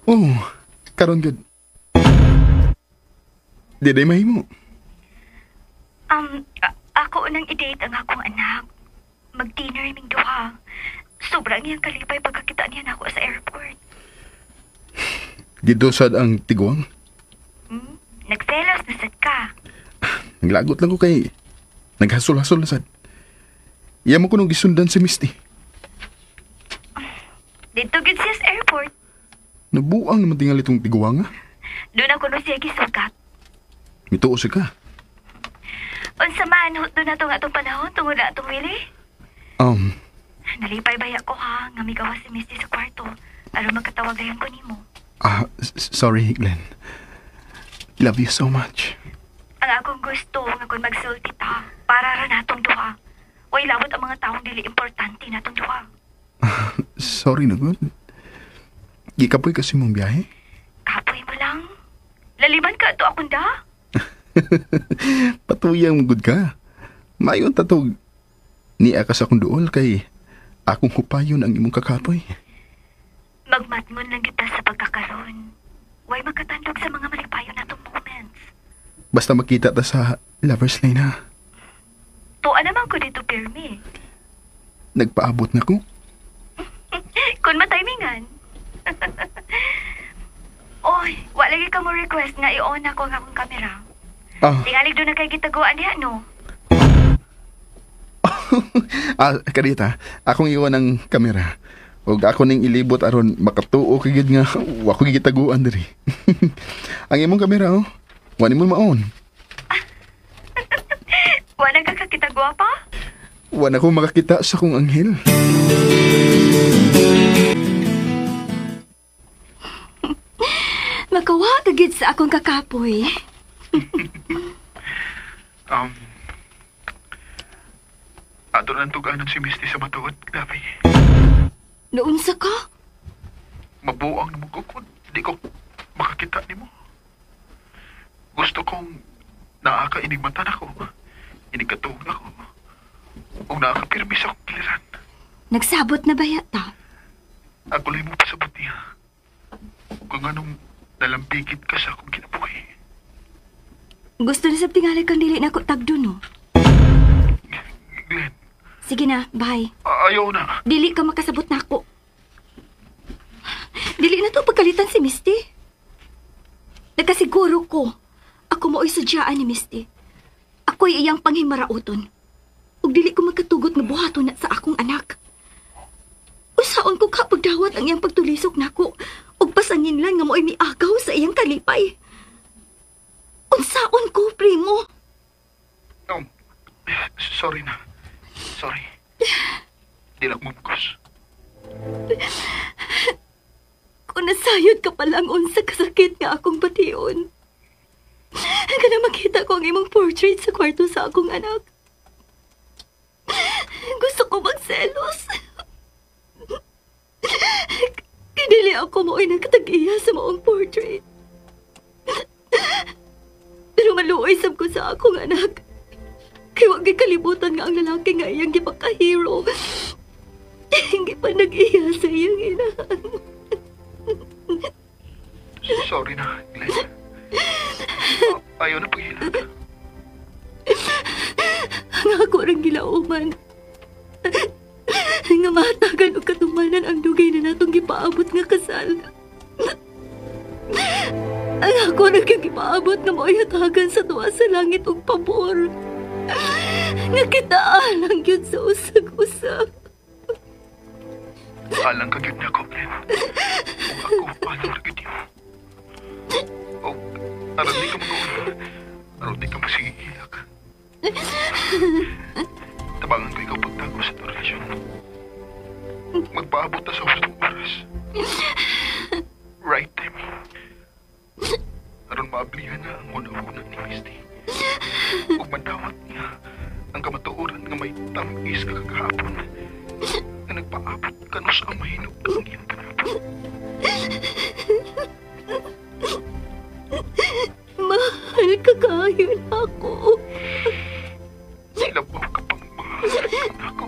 Oh, karon good. Di day mahimo. Ako Ako unang i-date ang akong anak. Mag-dinner ming duha. Sobrang iyang kalipay pagkakita niya nako sa airport. Dito sad ang tiguang. Nagselos na sad ka. Naglagot lang ko kay naghasol-hasol na sad. Iya mo ko nung gisundan si Misty. Dito gid siya sa airport. Nabuang naman tingali itong tiguang, ah. Doon ako no siya gisugat. Mituo siya ka. Unsa man, doon na itong atong panahon tungod na atong Willie. Nalipay baya ko ha, nga migawa si Misty sa kwarto. Aron magkatawag dayon ko nimo. Sorry, Glenn. Love you so much. Ang akong gusto nga kung magsulti ta, para ra natong duha. Way lawot ang mga taong dili importante natong duha. Sorry na good. Gikapoy kasi mong biyahe. Kapoy mo lang. Laliman ka ato akong da. Patuyang good ka. Mayon tatog. Niya ka sa akong duol kay akong hupayon ang imong kakapoy. Magmatngon lang kita sa pagkakaroon. Way makatandog sa mga malipayon natong moments. Basta makita ta sa Lover's Lane ha. Tuwa naman ko dito, Pirmi. Nagpaabot na ko. Kung matimingan. Oy, wala lagi ka mo request nga i-on ako ang akong kamera. Tingalig doon na kay gitaguan niya, no? Kadita, akong iwan ang kamera. Og ako ning ilibot aron makatuo kagid nga wa ko gitaguan diri. Ang imong kamera, oh. Wa nimo maon. Wa na ka kakitagua pa? Wa na ko makakita sa akong anghel. Makawa kagid sa akong kakapoy. Ato nang tuganon si Misty sa matuod, Labi. Naunsa ka? Mabuang na magukod. Di ko makakita nimo. Gusto kong naa ka inigmata nako. Inigkatuog nako. O naa ka pirmi sa akong kiliran. Nagsabot na ba yata? Ako lang mo pasabot niya. Kung anong nalambigit ka sa akong kinabuhi. Gusto na sa tingali kang dili na ako tagdo, no? Glenn. Sige na, bye. Ayaw na. Dili ka makasabot na ako. Dili na to pagkalitan si Misty. Nagkasiguro ko. Ako mao'y sudyaan ni Misty. Ako'y iyang panghimarauton. Ug dili ko magkatugot nga buhaton na sa akong anak. Usaon ko kapagdawat ang iyang pagtulisok nako ug pasangin lang nga mao'y miagaw sa iyang kalipay. Unsaon ko, primo? Sorry na. Sorry. Di lang mabukos. Kung nasayod ka palang unsa kasakit nga akong bation. Hanggang na makita ko ang imong portrait sa kwarto sa akong anak. Gusto ko magselos. Kinili ako mo'y nagkatag-iya sa maong portrait. Pero maluoy sab ko sa akong anak. Kaya wag kalibutan nga ang lalaki nga iyang gipaka-hero. Hindi pa nag-iya sa iyang inahan. Sorry na, Glenn. Ayaw na paghilat. Ang ako rang gilauman. Nga matagan o katumanan ang dugay na natong gipaabot nga kasal. Ang ako rang gipaabot nga mauyatagan sa tuwa sa langit og pabor. Nga kita alang yun sa usag-usag. Alang ka gyud nako, Glenn. Ug ako alang ra gyud nimo. Og aron di ka mag-uuna, aron di ka masigigilak. Tabangan ko ikaw pagtago sa itong relasyon. Magpaabot na sa hustong oras. Right time. Aron maablihan na ang una-una ni Misty. Ug mandawat niya ang kamatuoran nga may tamis ka kagahapon nga nagpaabot kanus ang mahinog ang iyang panabot. Mahal ka kayo ako. Labaw ka pang mahal ako.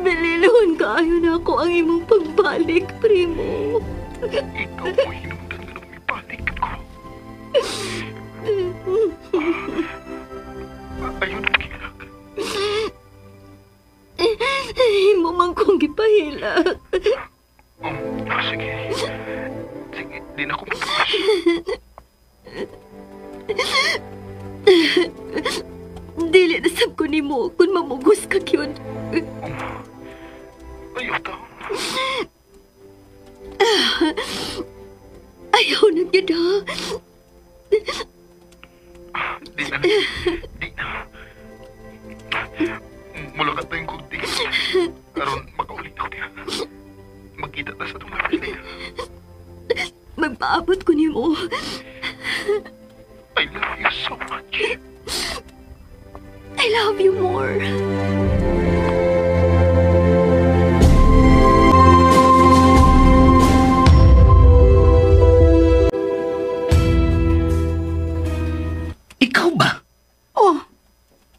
Bililon kaayo na ako ang imong pagbalik, primo. Ikaw mo hinungdan nga nung ibalik ko. magpahilak. Sige. Sige, di na ko magpahilak. Dili na sab ko nimo kung mamugos ka gyud. Ayaw ta. Ayaw na gyud ha. Di na. Di na. Mula ka tayong kunti. Karon makaulit ako niya. Magkita ta sa itong labi. Magpaabot ko nimo. I love you so much. I love you more. Ikaw ba? Oh,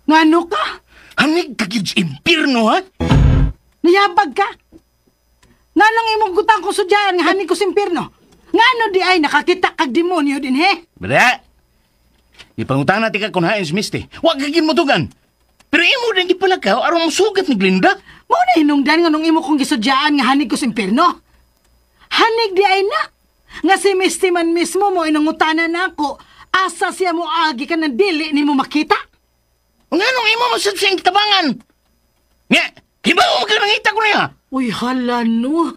ngano ka? Hanig ka gyud sa impierno, ha? Niyabag ka? Nganong imong gutang ko sudyaan nga hanig ko sa impierno? Ngano di ay nakakita kag demonyo din, he? Bada! Ipangutana ti ka kung hain si Misty. Wag ka gyud motugan. Pero imo din gipalakaw aron mosugat ni Glinda. Mao na hinungdan nga nung imo kong gisudyaan nga hanig ko sa impierno. Hanig di ay na. Nga si Misty man mismo mo inangutana na ako, asa siya mo agi ka ng dili ni mo makita? Nganong imo masad siyang tabangan? Nga, hibaw mo ka nangita ko niya. Uy, hala no.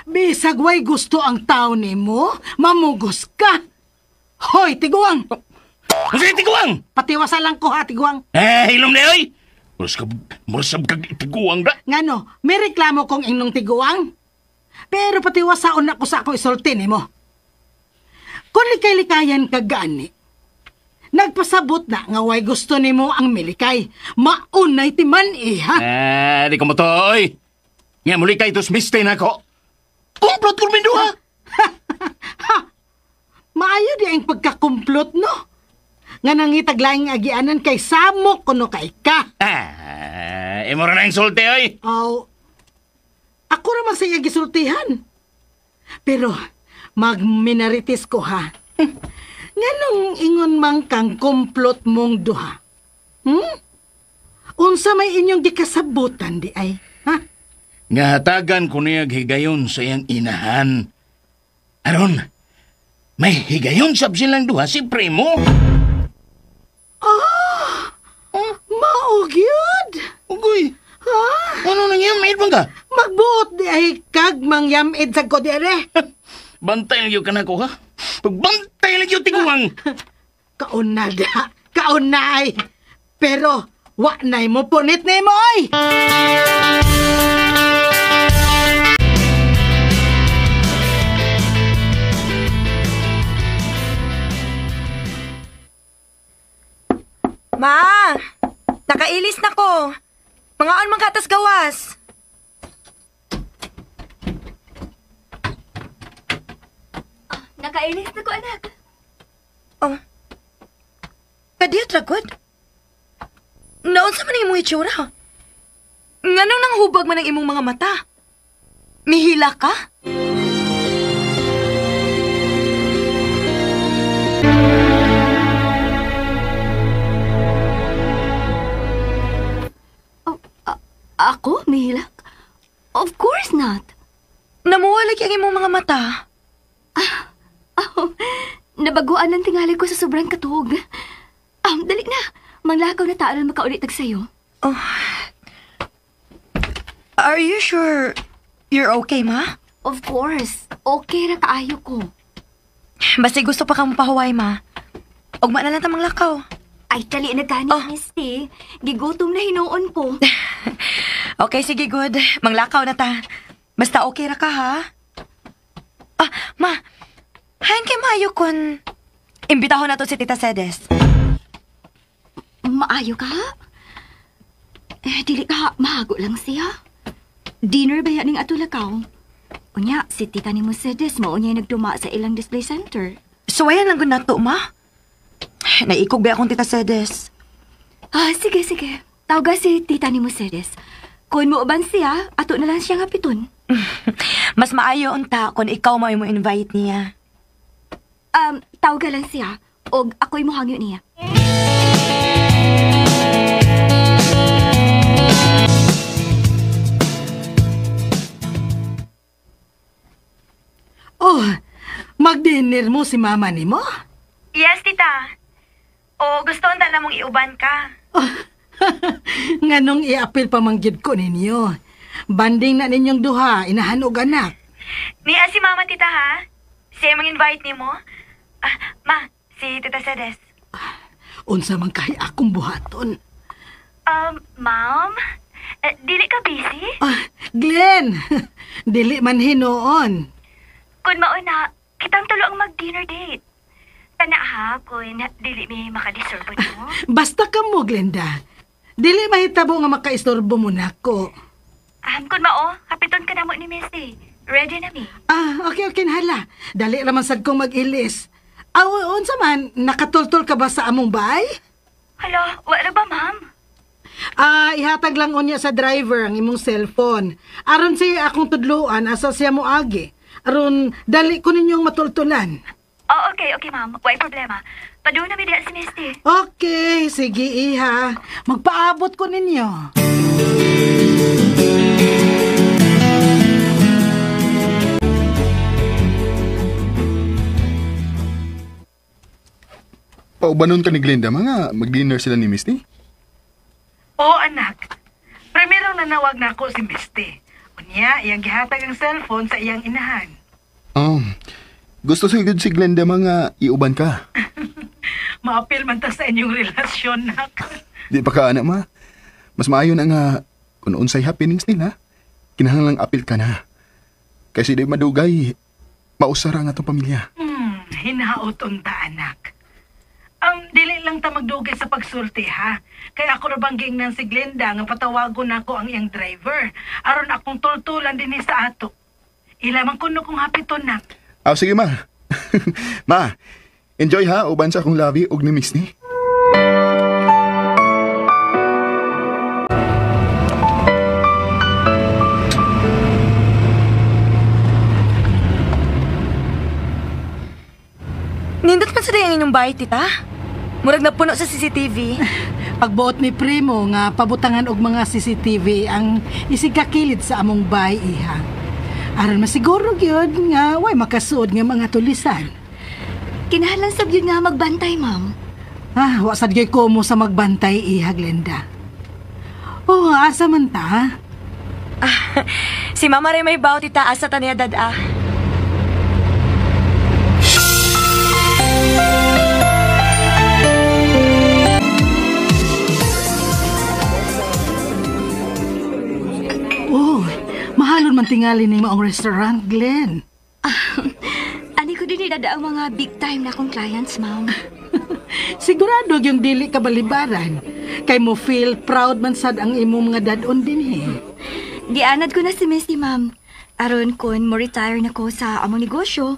Bisag way gusto ang tao nimo, mamugos ka. Hoy, tiguang! Kasi tiguang! Patiwasa lang ko ha, tiguang. Eh, hilom na oy! Murasab kag tiguang da. Ngano, may reklamo kong inong tiguang. Pero patiwasaon na ko sa akong isulti nimo. Kung likay-likayan ka gani, nagpasabot na nga way gusto nimo ang milikay. Maunay ti man iha. Eh, di ko mo to, oy. Nga muli kay tos Misty na ko. Kumplot ko duha. Ha! Maayo di ang pagkakumplot, no? Nga nangitag laing agianan kay samok kuno kay ka. Ah, imo ra na ang sulti, oy. Aw, ako ra man sa iya gisultihan. Pero magminaritis ko ha. Nganong ingon man kang komplot mong duha? Hmm? Unsa may inyong gikasabutan di ay? Ha? Nga hatagan ko niya higayon sa iyang inahan. Aron, may higayon sab silang duha si Primo. Ah! Mao gyud. Ugoy. Ha? Ano nang yamid man ka? Magbuot di ay kag mangyamid sa ko di are. Bantay lang yun ka na ko, ha? Pagbantay lang yun, tiguang! Kaon na da. Kaon na ay. Pero, wa na'y mo punit ni mo, oy! Ma! Nakailis na ko. Mga on mga katas gawas. Nakailis na ko, anak. Oh. Kadiyot ragod. Naon sa man ang imong itsura? Nganong nanghubag man ang imong mga mata? Mihila ka? Oh, ako? Mihilak? Of course not. Namuwalag ang imong mga mata. Oh, nabaguan ng tingali ko sa sobrang katuog. Dali na. Manglakaw na tao na makaulit sayo. Oh. Are you sure you're okay, ma? Of course. Okay ra kaayo ko. Basta gusto pa kang pahuway, ma. Ugma na lang tamang lakaw. Ay, tali na gani, oh. Misty. Gigutom na hinuon ko. Okay, sige, good. Manglakaw na ta. Basta okay ra ka, ha? Ah, ma. Hain kay maayo kun imbitahon na to si Tita Sedes. Maayo ka? Eh, dili ka. Mahago lang siya. Dinner ba yan ning ato lakaw? Unya, si Tita ni mo Sedes mo unya nagduma sa ilang display center. So, ayan lang gud nato, ma. Naikog ba akong Tita Sedes? Ah, sige, sige. Tawga si Tita ni Mercedes. Kung mo uban siya, ato na lang siya nga piton. Mas maayo unta kung ikaw mo mo invite niya. Tawga lang siya, og ako'y mohangyo niya. Oh, mag-dinner mo si mama ni mo? Yes, tita. O gusto unta na mong iuban ka. Oh, nganong iapil pa manggid ko ninyo. Banding na ninyong duha, inahan og anak. Niya si mama, tita, ha? Siya mang-invite ni mo? Ah, ma, si Tita Cedes. Unsa man kahi akong buhaton. Ma'am? Dili ka busy? Ah, Glenn, dili man hinuon. Kun mauna, kitang tulo ang mag-dinner date. Tana ha, kun dili mi makadisturbo nimo. Basta ka mo, Glenda. Dili mahitabo nga makaistorbo mo nako. Kun mao, hapiton ka na mo ni Misty. Ready na mi. Ah, okay, okay, hala. Dali raman sad kong mag-ilis. Aw, unsa man, nakatultol ka ba sa among bahay? Hala, wala ba, ma'am? Ah, ihatag lang unya sa driver ang imong cellphone. Aron siya akong tudluan asa siya moagi. Aron dali ko ninyong matultulan. Oh, okay, okay, ma'am. Way problema. Padung na mi diha si Misty. Okay, sige iha. Magpaabot ko ninyo. Paubanon ka ni Glenda, mga mag-dinner sila ni Misty? Oo, anak. Primero nanawag na ako si Misty. Unya, iyang gihatag ang cellphone sa iyang inahan. Gusto sa si Glenda mga iuban ka. Maapil man ta sa inyong relasyon, nak. Di pa ka, anak, ma. Mas maayo na nga kung unsay happenings nila, kinahanglang apil ka na. Kasi di madugay, mausara nga itong pamilya. Hinaot unta, anak. Dili lang ta magdugay sa pagsulti, ha? Kaya ako na bang giingnan si Glenda nga patawagon nako ang iyang driver. Aron akong tultulan dinhi sa ato. Ilamang kuno kong hapiton, nak. Ah, sige, ma. Ma, enjoy ha, uban sa akong labi og ni Misty. Nindot man sa dayang inyong bahay, tita. Murag napuno sa CCTV. Pagbuot ni Primo nga pabutangan og mga CCTV ang isig kakilid sa among bahay, iha. Aron masiguro gyud nga way makasuod nga mga tulisan. Kinahanglan sab gyud nga magbantay, ma'am. Ah, wa sad gyud ko mo sa magbantay, iha, Glenda. Oh, asa man ta? Ah, si Mama rin may baw, tita, asa ta niya dad-a. Oh, mahalon man tingali ning maong restaurant, Glenn. Ani ko din dada ang mga big time na akong clients, ma'am. Sigurado yung dili ka balibaran. Kay mo feel proud man sad ang imong mga dad-on dinhi. Gianad ko na si Misty, ma'am. Aron kun mo retire na ko sa among negosyo,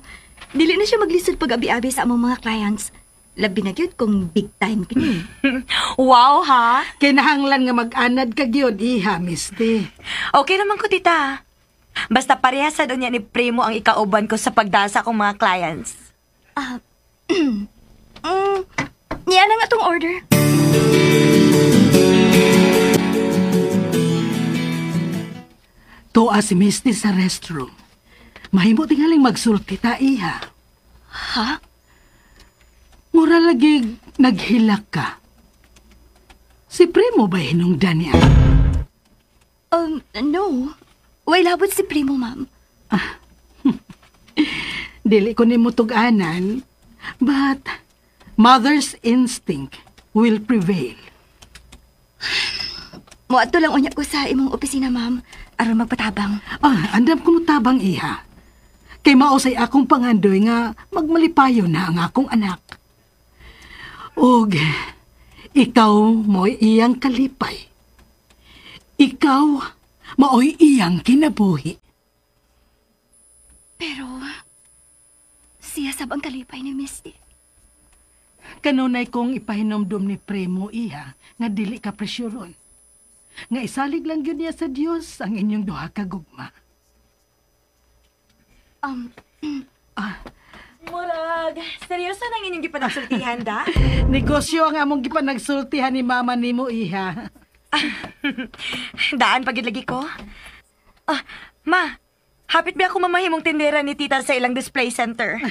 dili na siya maglisod pag-abi-abi sa among mga clients. Labi na gyud kung big time kini. Wow, ha? Kinahanglan nga mag-anad ka gyud, iha, Misty. Okay naman ko, tita. Basta pareha sa doon niya ni Primo ang ikauban ko sa pagdasa kong mga clients. Niya na nga tong order. Tuwa si Misty sa restroom. Mahimo tingaling magsulti ta, iha. Ha? Mura lagi naghilak ka. Si Primo ba hinungdan niya? No. Way labot si Primo, ma'am. Ah, dili ko ni mo tug-anan, but mother's instinct will prevail. Moadto lang unya ko sa imong opisina, ma'am, aron magpatabang. Ah, andam ko motabang, iha. Kay mausay akong pangandoy nga magmalipayo na ang akong anak. Og ikaw mo'y iyang kalipay. Ikaw mao'y iyang kinabuhi. Pero siya sab ang kalipay ni Misty. Kanunay kong ipahinomdom ni Primo, iha, nga dili ka presyuron. Nga isalig lang yun niya sa Dios ang inyong duha ka gugma. Murag, seryoso nang inyong gipanagsultihan, da? Negosyo ang among gipanagsultihan ni mama nimo, iha. Daan pagid lagi ko. Ah, ma, Hapit ba ako mamahimong tindera ni tita sa ilang display center?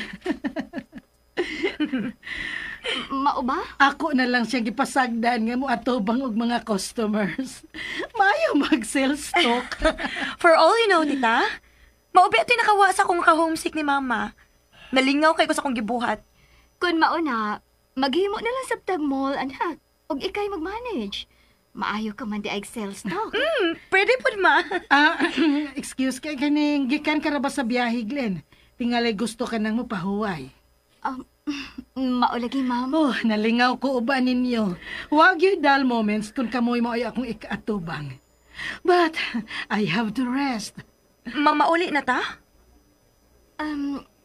Mao ba? Ako na lang siyang gipasagdan nga mo atubang og mga customers. Maayo mag-sales talk. For all you know, tita, maubi ito'y nakawa sa akong ka-homesick ni mama. Nalingaw kay ko sa akong gibuhat. Kun mao na, maghimo na lang sa tag mall, anak. Og ikay mag-manage. Maayo ka man di ay sales talk. Pwede po, ma. Excuse kay kaning gikan ka ra ba sa biyahe, Glenn? Tingalay gusto ka nang mopahuway. Maulagi, ma'am. Oh, nalingaw ko uban ninyo. Wag yung dull moments kung kamoy mo ay akong ikaatubang. But I have to rest. Mamauli na ta?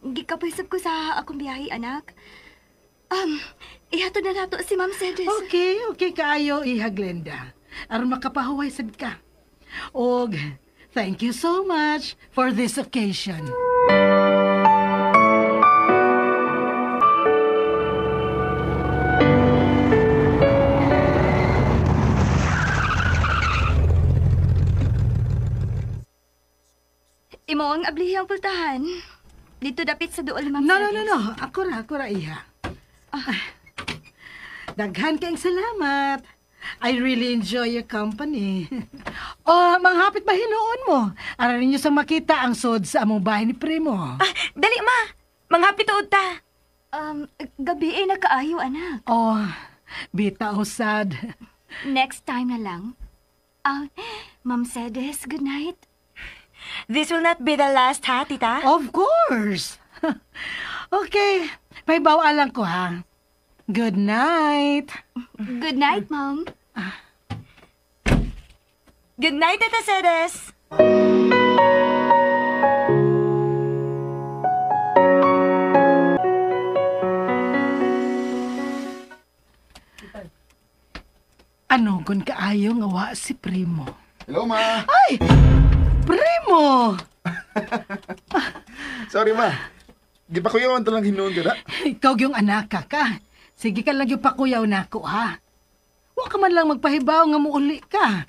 Gikapaysab ko sa akong biyahe, anak. Ihatod na nato si Ma'am Cedes. Okay, okay kaayo, iha Glenda. Aron makapahuway sad ka. Og thank you so much for this occasion. Imo ang ablihi ang pultahan. Dito dapit sa duol, Ma'am No, Cedes. no, no, no. Ako ra, iha. Daghan kayong salamat. I really enjoy your company. Oh, manghapit ba hinuon mo? Ara ninyo sa makita ang sod sa among bahay ni Primo. Ah, dali, ma. Manghapit tuod ta. Gabi ay nakaayo, anak. Oh, bita usad. Next time na lang. Ma'am Cedes, good night. This will not be the last, ha, tita? Of course. Okay, pahibaw lang ko, ha? Good night. Good night, Ma'am. Good night, Tita Cedes. Ano gun kaayo nga wa si Primo? Hello, ma. Ay! Primo! Sorry, ma. Gipakuyawan to lang hinuon ka na. Ikaw yung anak ka. Sige ka lang yung pakuyaw na ako, ha? Wa ka man lang magpahibaw nga muuli ka.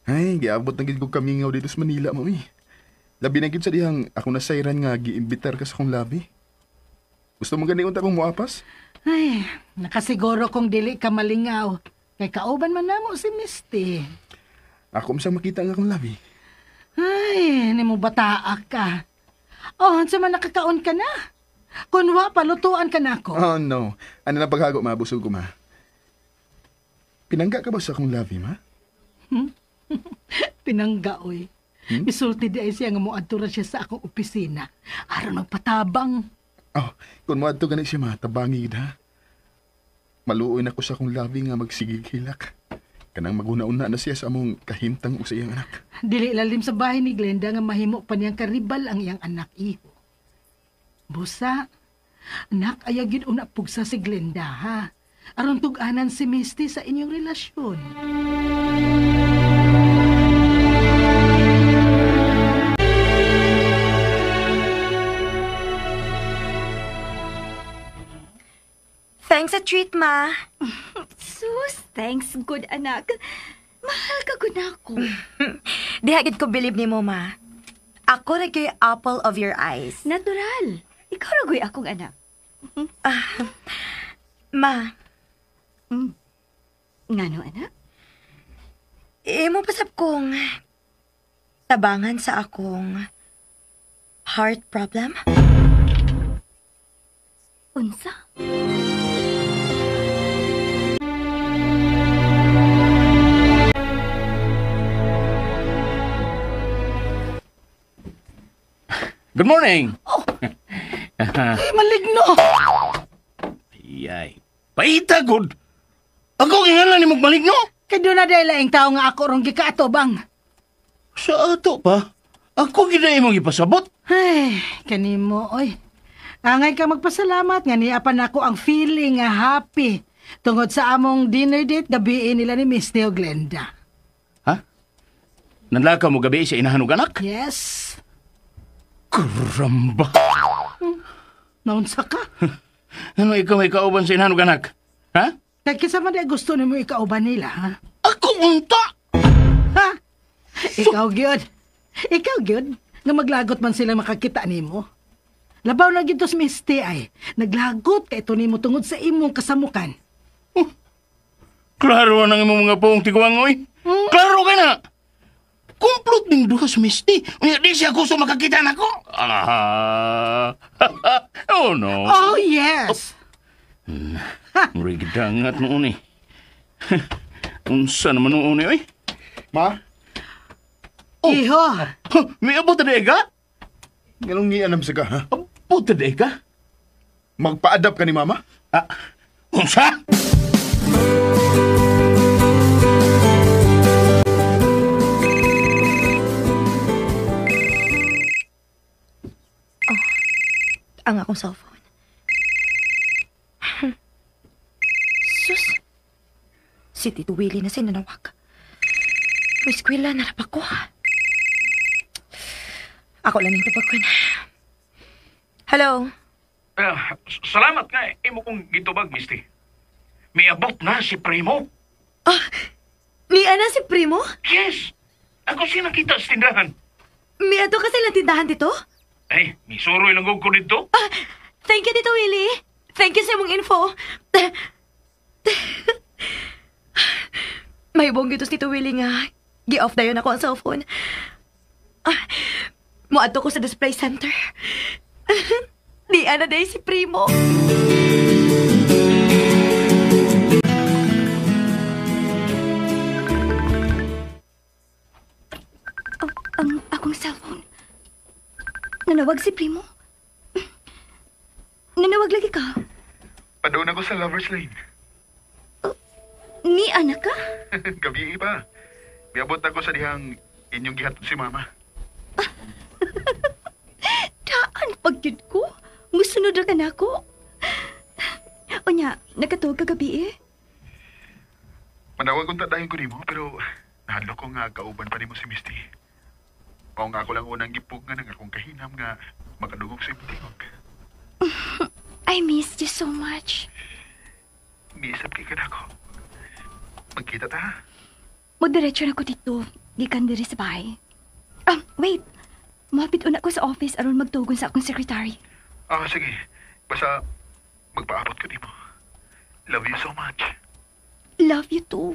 Ay, giabot na gid ko kamingaw dito sa Manila, mami. Labi na gid sa dihang ako nasayran nga giimbitar ka sa akong labi. Gusto mo gani unta kong muapas? Ay, nakasiguro kong dili ka malingaw. Kay kauban man namo si Misty. Ako unsa makita nga akong labi. Ay, nimo bataa ka. Oh, unsa man nakakaon ka na? Kunwa, palutuan ka na ako. Oh no. Ano na paghago, ma? Busog ko, ma. Pinangga ka ba sa akong labi, ma? Pinangga, oy. Misulti di ay siya nga moadto ra siya sa akong opisina. Aron magpatabang. Oh, kung moadto gani siya, ma, tabangi gid, ha? Maluoy na ko sa akong labi nga magsigig hilak. Kanang maguna-una na siya sa among kahimtang o sa iyang anak. Dili lalim sa bahay ni Glenda nga mahimo pa niyang karibal ang iyang anak, iho. Busa, anak, ayaw gyud una pugsa si Glenda, ha? Aron tug-anan si Misty sa inyong relasyon. Thanks a treat, ma. Sus, thanks, good anak. Mahal ka gud nako. Diha gid ko believe nimo, ma. Ako ra gyud apple of your eyes. Natural. Ikaw ra gyud akong anak. Ma. Ngano, anak? Imo pasab kong tabangan sa akong heart problem. Unsa? Good morning! Oh. Ay, maligno! Ayay. Paita, good! Ako kingalan ni maligno? Kay doon na dahil laing tao nga ako rong gikaatobang. Sa ato pa? Ako gina imong ipasabot? Ay, kanimo, oy. Angay ka magpasalamat nga niya pa nako ang feeling nga happy tungod sa among dinner date gabi nila ni Misty o Glenda. Ha? Nanlakaw mo gabi sa inahan og anak? Yes. Karamba! Naunsa ka? Ano ikaw may kauban sa inahan og anak? Ha? Kaya kinsa man di gusto nimo ikauban nila, ha? Ako unta! Ha? Ikaw gyud. Ikaw gyud. Nga maglagot man sila makakita nimo. Labaw na gito si Misty ay. Naglagot kay ito nimo tungod sa imong kasamukan. Oh, klaro nang imong mga puong tiguang, oy. Klaro ka na. Kumplot ning duha si Misty. Unya di siya gusto makakita nako. Ah. Oh no. Oh yes. Oh. Murag dangat noon eh. Unsa naman noon eh, oy? Ma? Oh. Iho. Huh, may abot na ka? Nganong ngianam sa ka, ha? Abot na ka? Magpa-adapt ka ni Mama? Ah, unsa? Oh, ang akong cellphone. Sus! Si Tito Willie na sinanawag. May eskwela, narap ako. Ako lang yung tubag. Hello? Salamat nga. Imo kong gitubag, Misty. May abot na si Primo. Ah, ni ana si Primo? Yes. Ako siya nakita sa tindahan. May ato kasi lang tindahan dito? Ay, misuroy lang ko dito. Ah, thank you, Tito Willie. Thank you sa imong info. May buong gitos, Tito Willie nga. Gi-off dayon ako ang cellphone. Ah, moadto ko sa display center. Di ana day si Primo. Oh, ang akong cellphone. Nanawag si Primo. Nanawag lagi ka. Padoon ako sa Lover's Lane. Ni anak ka? Gabi pa. Miabot ako sa dihang inyong gihatod si Mama. Daan pagyud ko. Musunod ra ka nako. Unya, nakatuog kagabi eh. Manawag kong tadayon ko nimo pero nahadlok ko nga kauban pa nimo si Misty. Mao nga ako lang unang gipug nga nang akong kahinam nga makadungog sa imong tingog. I missed you so much. Miisap kay ka nako. Magkita ta. Mo-diretso na ko dito. Gikan diri sa bahay. Ah, wait. Mahapit una ko sa office aron magtugon sa akong secretary. Ah, sige. Basta magpaabot ko nimo. Love you so much. Love you too.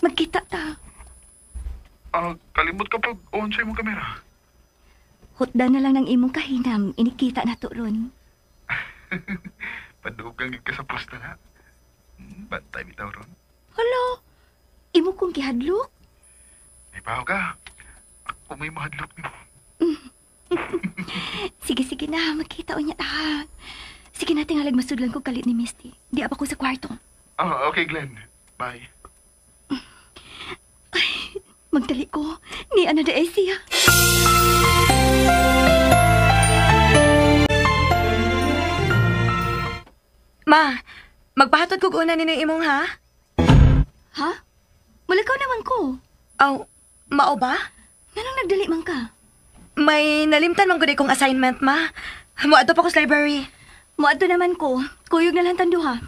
Magkita ta. Ah, kalimot ka pag on sa imong kamera. Hutda na lang ng imong kahinam, inikita na to ron. Paduog kang ka sa posta na. Bantay bitaw ron. Hala, imo kong gihadlok? May pahaw ka. Ako may mahadlok nimo. Sige, sige na. Magkita unya ta. Sige na, tingalag masudlan ko kalit ni Misty. Di apa ko sa kwarto. Ah, okay, Glenn. Bye. Ay, magdali ko. Ni ana de siya. Ma, magpahatod kog una ninyo imong ha? Ha? Malakaw naman ko. Aw, mao ba? Nganong nagdali man ka? May nalimtan man gud kong assignment, ma. Moadto pa ko sa library. Moadto naman ko. Kuyog na lang tanduha.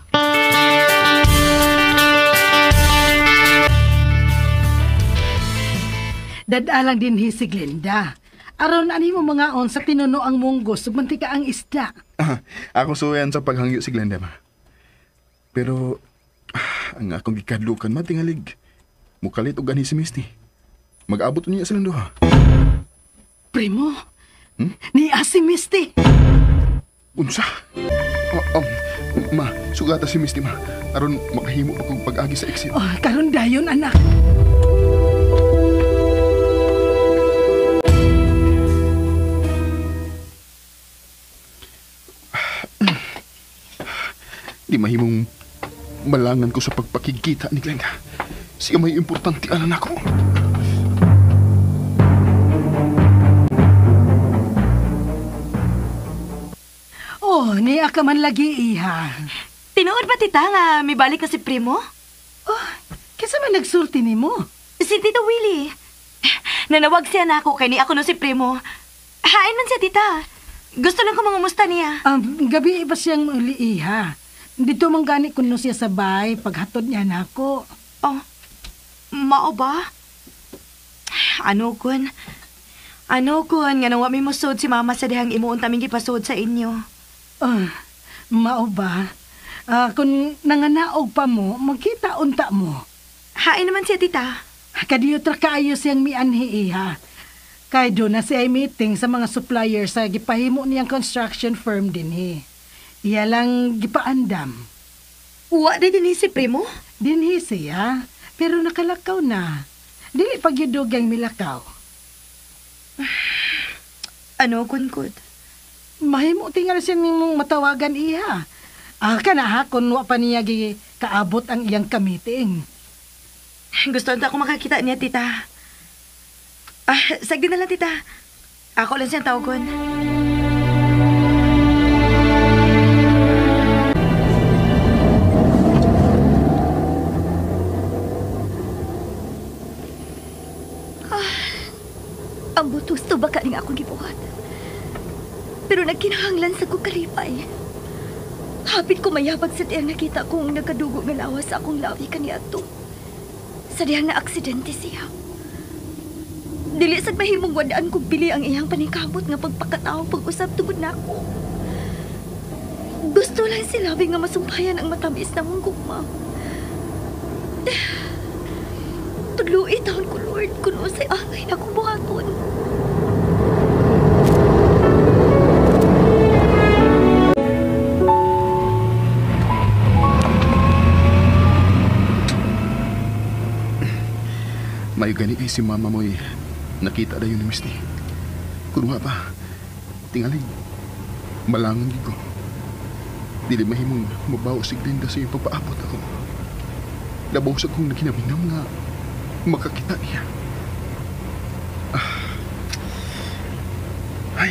Dadalang din hi si Glenda. Aron ani mo mga on sa tinuno ang munggos ug mantika ang isda. Ako suwayan sa paghangyo si Glenda, ma. Pero ang akong gikadlukan ma tingalig. Mukalit og anhi si Misty. Mag-abot niya silang duha. Primo? Ni si Misty. Unsa? Oh, ma, sugata si Misty, ma. Aron makahimo pa kong pag-agi sa exit. Oh, karon dayon, anak. Di mahimong malangan ko sa pagpakigkita ni Glenda. Siya may importante anan ako. Oh, niya ka man lagi, iha. Tinuod ba, tita, nga may balik na si Primo? Oh, kinsa man nagsulti nimo? Si Tito Willie. Nanawag siya na ako kay ni ako no si Primo. Hain man siya, tita. Gusto lang ko mangumusta niya. Gabi iba siyang muli, iha. Dito man gani kuno siya sa bahay paghatod niya nako. Oh, mao ba? Ano kun? Ano kun nga nawa mi mosud si mama sa dihang imuon taming gipasud sa inyo. Mao ba? Kung nanganaog pa mo, magkita unta mo. Hain naman siya, tita. Kadiyo tra kaayo siyang mianhi, iha. Kay doon na siya meeting sa mga supplier sa gipahimo niyang construction firm dinhi. Iya lang gipaandam. Uwa di dinhi si primo? Dinhi siya, pero nakalakaw na. Dili pagyudugang milakaw. Ano kun kud? Mahimo tingal siya nimong matawagan, iha. Kana ha, kung wa pa niya kaabot ang iyang kamiting. Gusto nta ako makakita niya, tita. Sagdi na lang, tita. Ako lang siyang tawagon. Ang butos to baka ning akong gibuhat. Pero nagkinahanglan sa ko kalipay. Hapit ko mayabag sa tiyang nakita kong nagkadugo nga lawas sa akong labi kaniadto. Sa diyang na-aksidente siya. Dili sad mahimong wadaan kong pili ang iyang paningkamot nga pagpakatao pag-usab tungod nako. Gusto lang si Labi nga masumpayan ang matamis na mong gugma. Tudloi taon ko, Lord, kung unsay angay na akong buhaton. Mayo gani kay si mama mo'y nakita dayon ni Misty. Kunwa pa, tingali, malangan gid ko. Dili mahimong mabaw si Glenda sa iyong pagpaabot ako. Labaw sa kong naghinam-hinam nga makakita niya. Ay,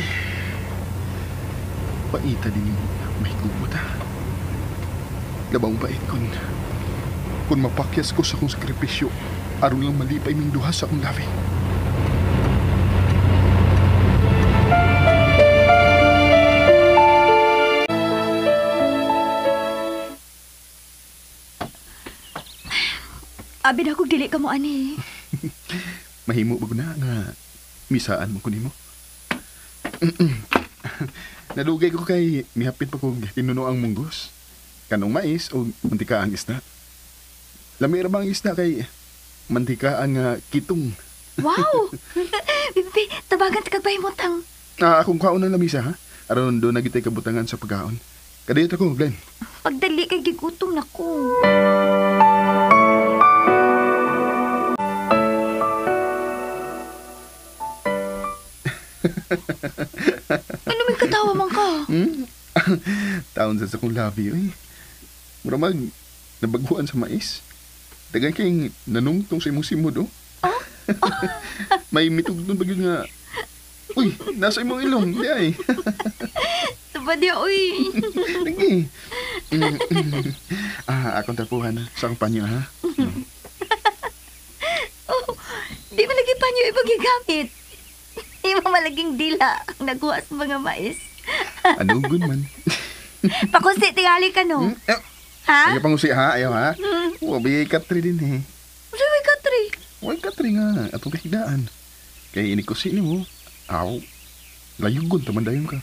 paita din yung mahigubot ha. Labang pait kun mapakyas ko sa akong sakripisyo aron lang malipay ming duha sa akong labi. Abi na kog dili ka mo ani. Mahimo ba na nga misaan mo ko nimo? Nalugay ko kay mihapit pa kog tinuno ang munggos. Kanong mais o mantika ang isda. Lami ra ba ang isda kay mantika ang kitong. Wow! Bibi, tabagan ta kag pahimutang. Akong kaon ang lamisa ha. Aron do na gitay kabutangan sa pagkaon. Kadiyot ako, Glenn. Pagdali kay gigutom na ko. Ano may katawa man ka? Taon sa akong labi, oy. Mura mag nabaguan sa mais. Dagan kayong nanungtong sa imong simod, oh. Oh? May mitugtong ba yun nga? Uy, nasa imong ilong. Di ay. Sabad ya, uy. Lagi. Akong tapuhan sa akong panyo, ha? Oh, di malagi panyo ibang gigamit. Di mo malaging dila ang naguha sa mga mais. Anugon man. Pakusi, tingali ka, no? Ha? Ayaw pangusi, ha? Ayaw, ha? Bigay katri din, eh. Uy, katri? Uy, katri nga. Atong kahigdaan. Kaya inikusi ni mo. Aw, layugon, tamandayon ka.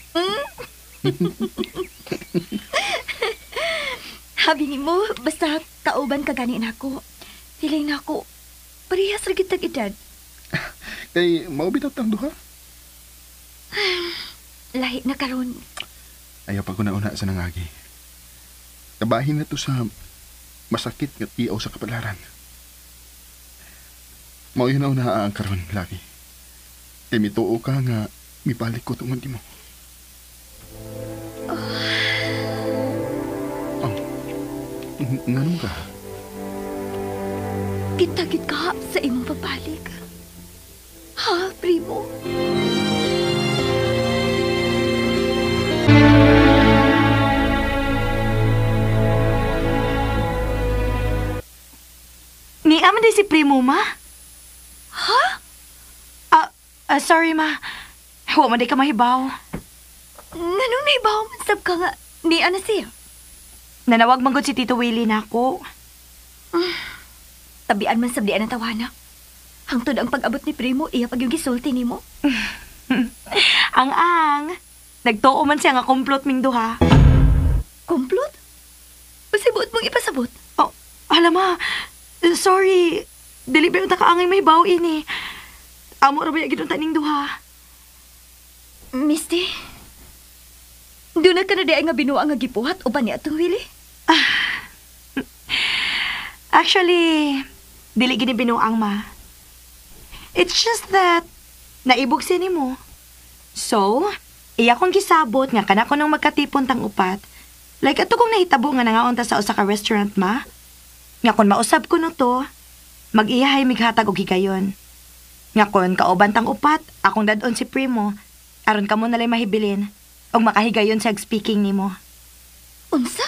Habi ni mo, basta kauban ka ganin ako. Feeling na ako, parehas ra kitag edad. Kay maubit ang duha. Lahi na karon. Ayaw pa ko nauna sa nangagi. Kabahin na to sa masakit nga tiaw sa kapalaran. Mao yun na ang karon lagi. Kay mituo ka nga mibalik ko tungod nimo. Oh. Nganong ka? Kitagit ka sa imong pagbalik. Ha, primo? Ni aman di si primo, ma? Ha? Sorry, ma. Huwag man di ka mahibaw. Nanong nahibaw man sab ka nga? Ni ana siya? Nanawag man gud si Tito Willie na ako. Tabian man sab di ang tawana. Hangtod ang pag-abot ni primo, iya pag yung gisulti nimo. Ang-ang. Nagtuo man siya nga komplot ming duha. Komplot? Unsay buot mong ipasabot? Oh, alam ma. Sorry. Dili ba yung takaangay may baw ini. Amo ra ba yung ginunta ning duha? Misty, doon na ka na di ay nga binuang nga gipuhat o ba ni atong Willie? Actually, dili gini binuang ma. It's just that, naibog siya ni mo. So, iya kong gisabot nga kana ko nang magkatipon tang upat. Like ato kong nahitabo nga nangaon ta sa usa ka restaurant ma. Nga kon mausab ko no to, mag-iyahay mighatag og higayon. Nga kon kauban tang upat, akong dadon si Primo, aron kamo nalay mahibilin og makahigayon sa speaking nimo. Unsa?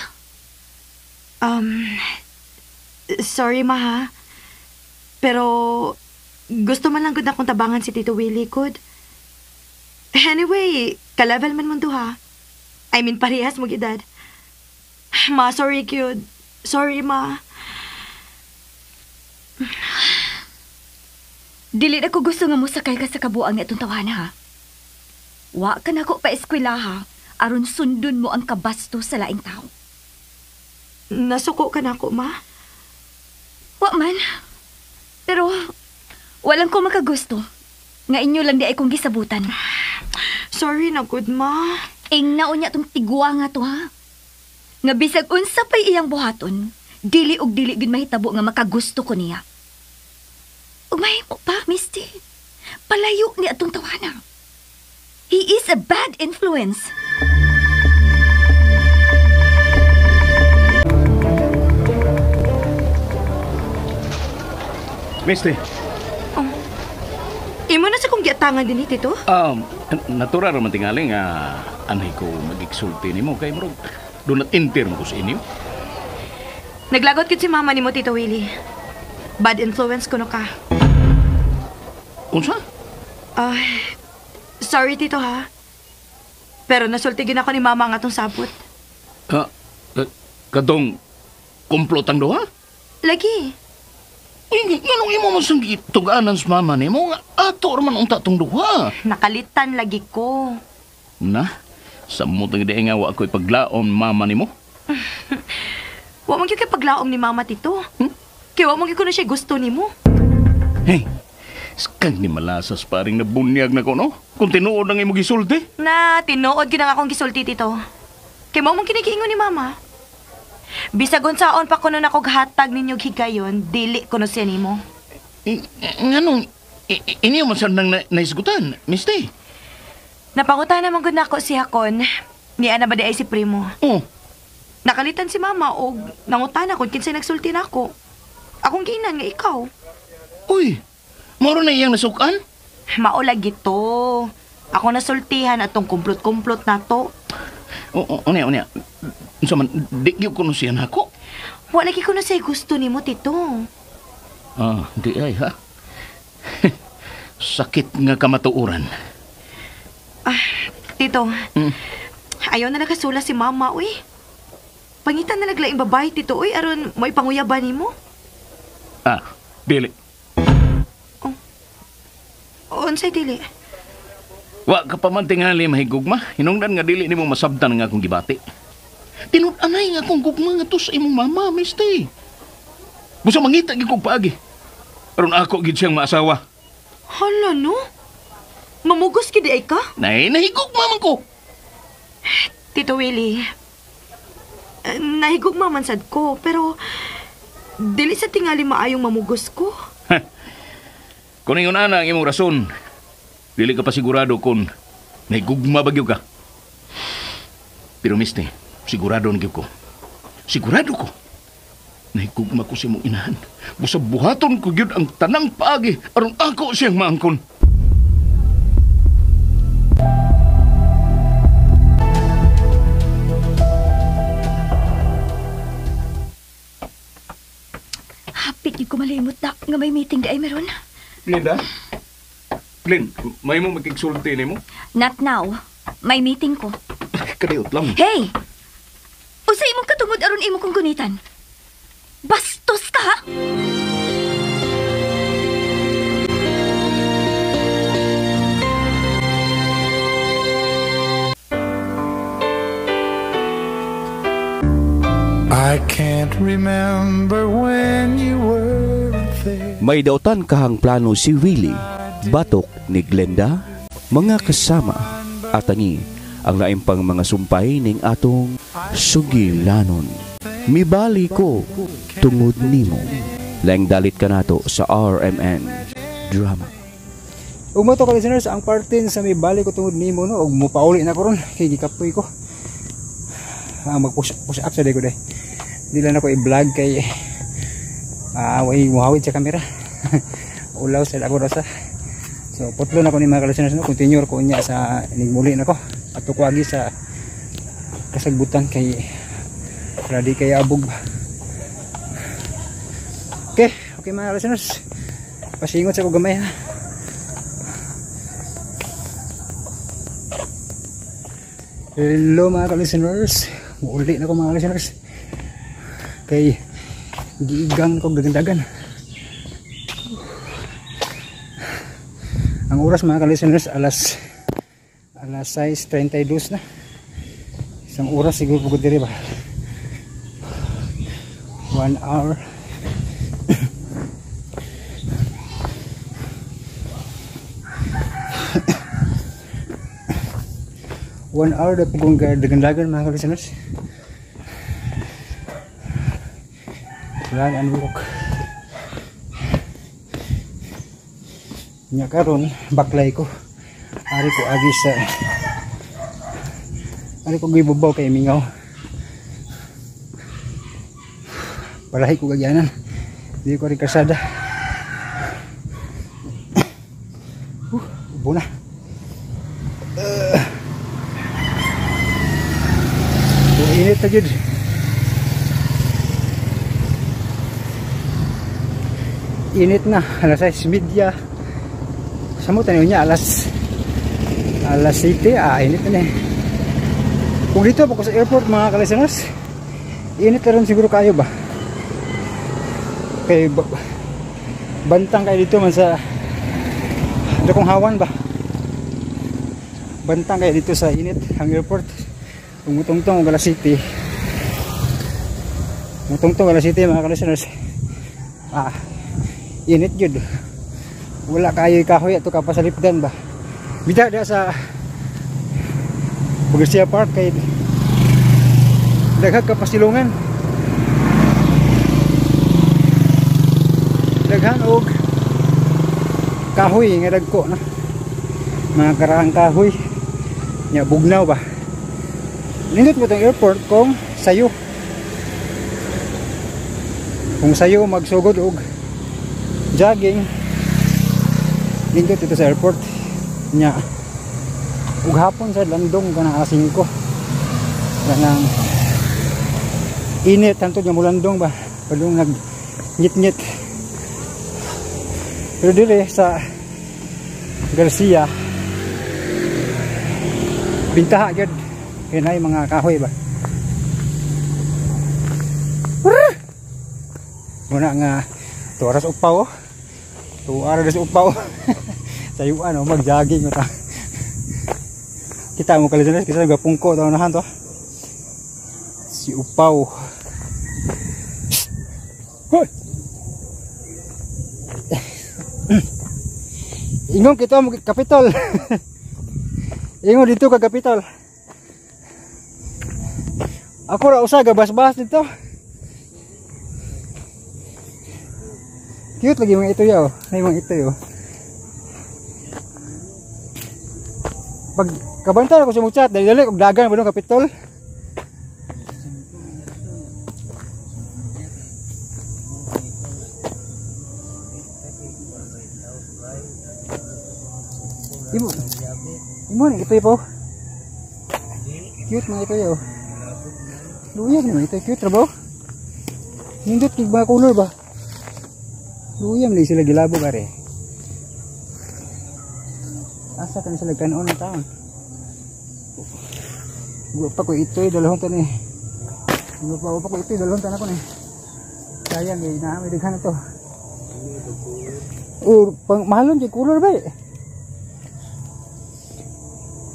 Sorry ma ha. Pero gusto man lang gud akong tabangan si Tito Willie gud. Anyway, ka-level man man duha. I mean, parehas mo edad. Ma, sorry cute. Sorry ma. Dili na ko gusto nga mosakay ka sa kabuang ni atong tawana ha. Wa ka nako pa eskwela ha, aron sundon mo ang kabasto sa laing tao. Nasuko ka nako ma? Wa man. Pero walang ko makagusto. Nga inyo lang di ay kong gisabutan. Sorry na good ma. Ing naon niya tong tigwa nga to ha. Nga bisag unsa pa'y iyang buhaton, dili og dili gid mahitabo nga makagusto ko niya. Ug mahimo pa, Misty. Palayo ni atong tawana. He is a bad influence. Misty. Oh. Imo na sa kong giatangan din ni Tito? Natural raman tingali nga anay ko mag-exulti nimo kay murag do not enter mo ko sa inyo. Naglagot gid si mama nimo, Tito Willie. Bad influence kuno ka. Unsa? Sorry Tito ha. Pero nasulti gid ako ni mama ang atong sabot. Kadong komplot ang duha? Lagi. Nganong imo man sang gituganan sa mama nimo nga ato ra man unta tong duha. Nakalitan lagi ko. Na, samot ang di nga wa ko'y paglaom mama nimo. Wa man gyud kay paglaom ni mama Tito. Kay wa man gyud kuno siya gusto nimo. Hey, skag ni malasas paring nabunyag na ko no. Kung tinuod ang imong gisulti. Na, tinuod gyud ang akong gisulti Tito. Kay mao man kinigiingon ni mama. Bisag unsaon pa kuno nako hatag ninyo higayon, dili kuno siya nimo. Nganong inyo man sad nang naisgutan, Misty? Napangutan naman gud nako siya kon niya na ba di ay si Primo. Oh. Nakalitan si mama og nangutana kon kinsay nagsulti nako. Akong giinan nga ikaw. Uy, moro na iyang nasukan? Mao lagi to. Ako nasultihan atong kumplot-kumplot nato. Unya. Unsa man, di gyud kuno siya nako. Wala gyud kuno siya gusto nimo, Tito. Ah, di ay ha. Sakit nga kamatuoran. Ah, Tito. Ayaw na nakasula si mama, uy. Pangitan na naglaing babae, Tito, uy, aron mo'y panguyaban nimo. Ah, dili. Oh, unsay dili? Wa ka pa man tingali mahigugma. Hinungdan nga dili nimo masabtan nga akong gibati. Tinud-anay nga akong gugma nga to sa imong mama, Misty. Busa mangita gyud kog paagi. Aron ako gyud siyang maasawa. Hala no? Mamugos gid ay ka? Nay, nahigugma man ko. Tito Willie, nahigugma man sad ko, pero dili sa tingali maayong mamugos ko. Kung ingon ana ang imong rason, dili ka pa sigurado kung nahigugma ba gyud ka. Pero Misty, sigurado na gyud ko. Sigurado ko. Nahigugma ko sa imong inahan. Busa buhaton ko gyud ang tanang paagi aron ako siyang maangkon. Hapit gyud ko malimot na nga may meeting di ay meron. Linda? Lin, may mo magkigsulti nimo? Not now. May meeting ko. Kadiyot lang. Hey! Usa imong katungod aron imo kong gunitan. Bastos ka, ha? I can't remember when you weren't there. May dautan kahang plano si Willie, batok ni Glenda, mga kasama at angi ang lain pang mga sumpay ning atong sugilanon. Mibali ko tungod nimo. Laing dalit kanato sa RMN Drama. Ug mo to ka listeners, ang partin sa mibali ko tungod nimo no, ug mopauli na ko ron kay gikapoy ko. Mag-push push up sa ko day. Di lang ako i-vlog kay way muhawid sa kamera. Ulaw sa ako ra sa. So putlo na ko ni mga listeners no, continue ko unya sa nigmuli nako. Ato ko agi sa kasagbutan kay ready kay abog ba. Okay, okay mga listeners. Pasingot sa ko gamay ha. Hello mga ka-listeners. Muuli na ko mga listeners. Kay giigang ko dagan-dagan. Ang oras mga ka-listeners alas 6:32 na. Isang oras siguro pugod diri ba. 1 hour. 1 hour na pugong dagan-dagan mga ka-listeners. Run and walk. Nya karon baklay ko. Ari ko agi sa ari ko gibubaw kay mingaw. Palahi ko gagyanan. Di ko rin kasada. Ubo na. Init na jud. Init na, alas 6:30. Samot na niya alas 7, init na eh. Kung dito pa ko sa airport mga ka-listeners, init na rin siguro kayo ba? Kay bantang kayo dito man sa dakong hawan ba? Bantang kayo dito sa init ang airport. Umutungtong og alas 7. Mutungtong alas 7 mga ka-listeners. Init jud. Wala kayo kahoy ato ka pa sa lipdan ba. Bida da sa Garcia Park kay daghang kapasilungan. Daghan og kahoy nga dagko na. Mga karaang kahoy. Nya bugnaw ba. Nindot mo itong airport kung sayo. Kung sayo magsugod og jogging, nindot ito sa airport. Nya ug hapon sa landong kanang alas 5. Kanang init hantod nga mulandong ba. Padung nag ngit-ngit. Pero dire sa Garcia bintaha gyud. Kaya na yung mga kahoy ba. Muna nga tuaras upaw. Tuaras upaw. Sayuan oh, mag-jogging ta. Kita mo kalisanes kasi gapungko taon nahan to. Si upaw. Hoy. Ingon kita mo kapitol. Ingon dito ka kapitol. Ako ra usa gabas-bas dito. Cute lagi mga ito yaw. May mga ito yaw. Pag kabantay ako sa mong chat, dali-dali og dagan ba kapitol. Imo. Imo ni ito po. Cute mga ito yaw. Luya naman ito, cute ra ba? Nindot kig mga color ba? Luya man sila gilabo are. Asa kan sila kanon ng taon? Guwa pa ko itoy dalahon ta ni. Guwa pa ko itoy dalahon ta nako ni. Sayang eh, naa may daghan na to. Oh, pang mahalon kay color ba?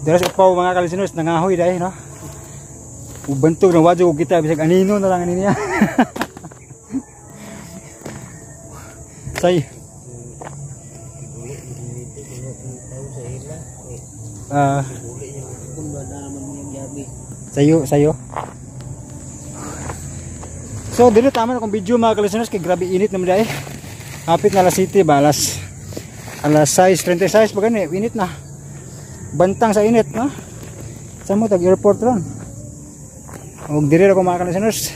Dara sa upaw mga kalisiners, nangahoy dai no. Ug bantog na wadyo ko kita bisag anino na lang ani niya. Say. Ah. Sayo, sayo. So dili tama na akong video mga ka-listeners kay grabe init naman dai. Hapit na alas city ba, alas alas 6:36 pa gani, init na. Bantang sa init, no? Sa mo tag airport ron. Og diri ra ko mga ka-listeners.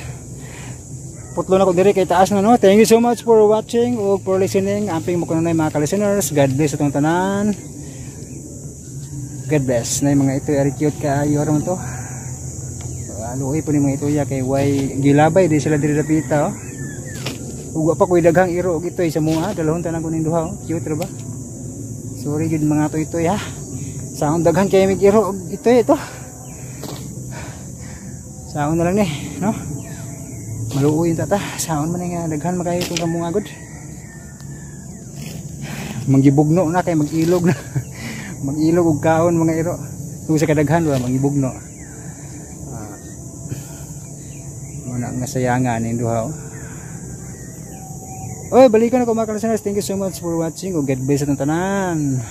Putlo na ko diri kay taas na, no. Thank you so much for watching ug for listening. Amping mo kanunay mga ka-listeners. God bless atong tanan. God bless. Na mga ito ari cute kaayo ron to. Aluoy po ni mga ituya kay way gilabay di sila diri dapita, oh. Ug wa pa koy daghang iro og itoy sa mua, dalahon tanan ko ning duha, oh. Cute ra ba? Sorry gud mga toy-toy ha. Sa akong daghan kay mig iro og itoy ito. Saon na lang ni, no? Maluoy yung tata. Saon man nga daghan makayo itong kamunga gud. Manggibugno na kay mag-ilog na. Mag-ilog og kaon mga iro. Kung sa kadaghan ba mangibugno. Muna nga sayangan ning duha, oh. Oy, balikan ako mga ka-listeners. Thank you so much for watching. God bless atong tanan.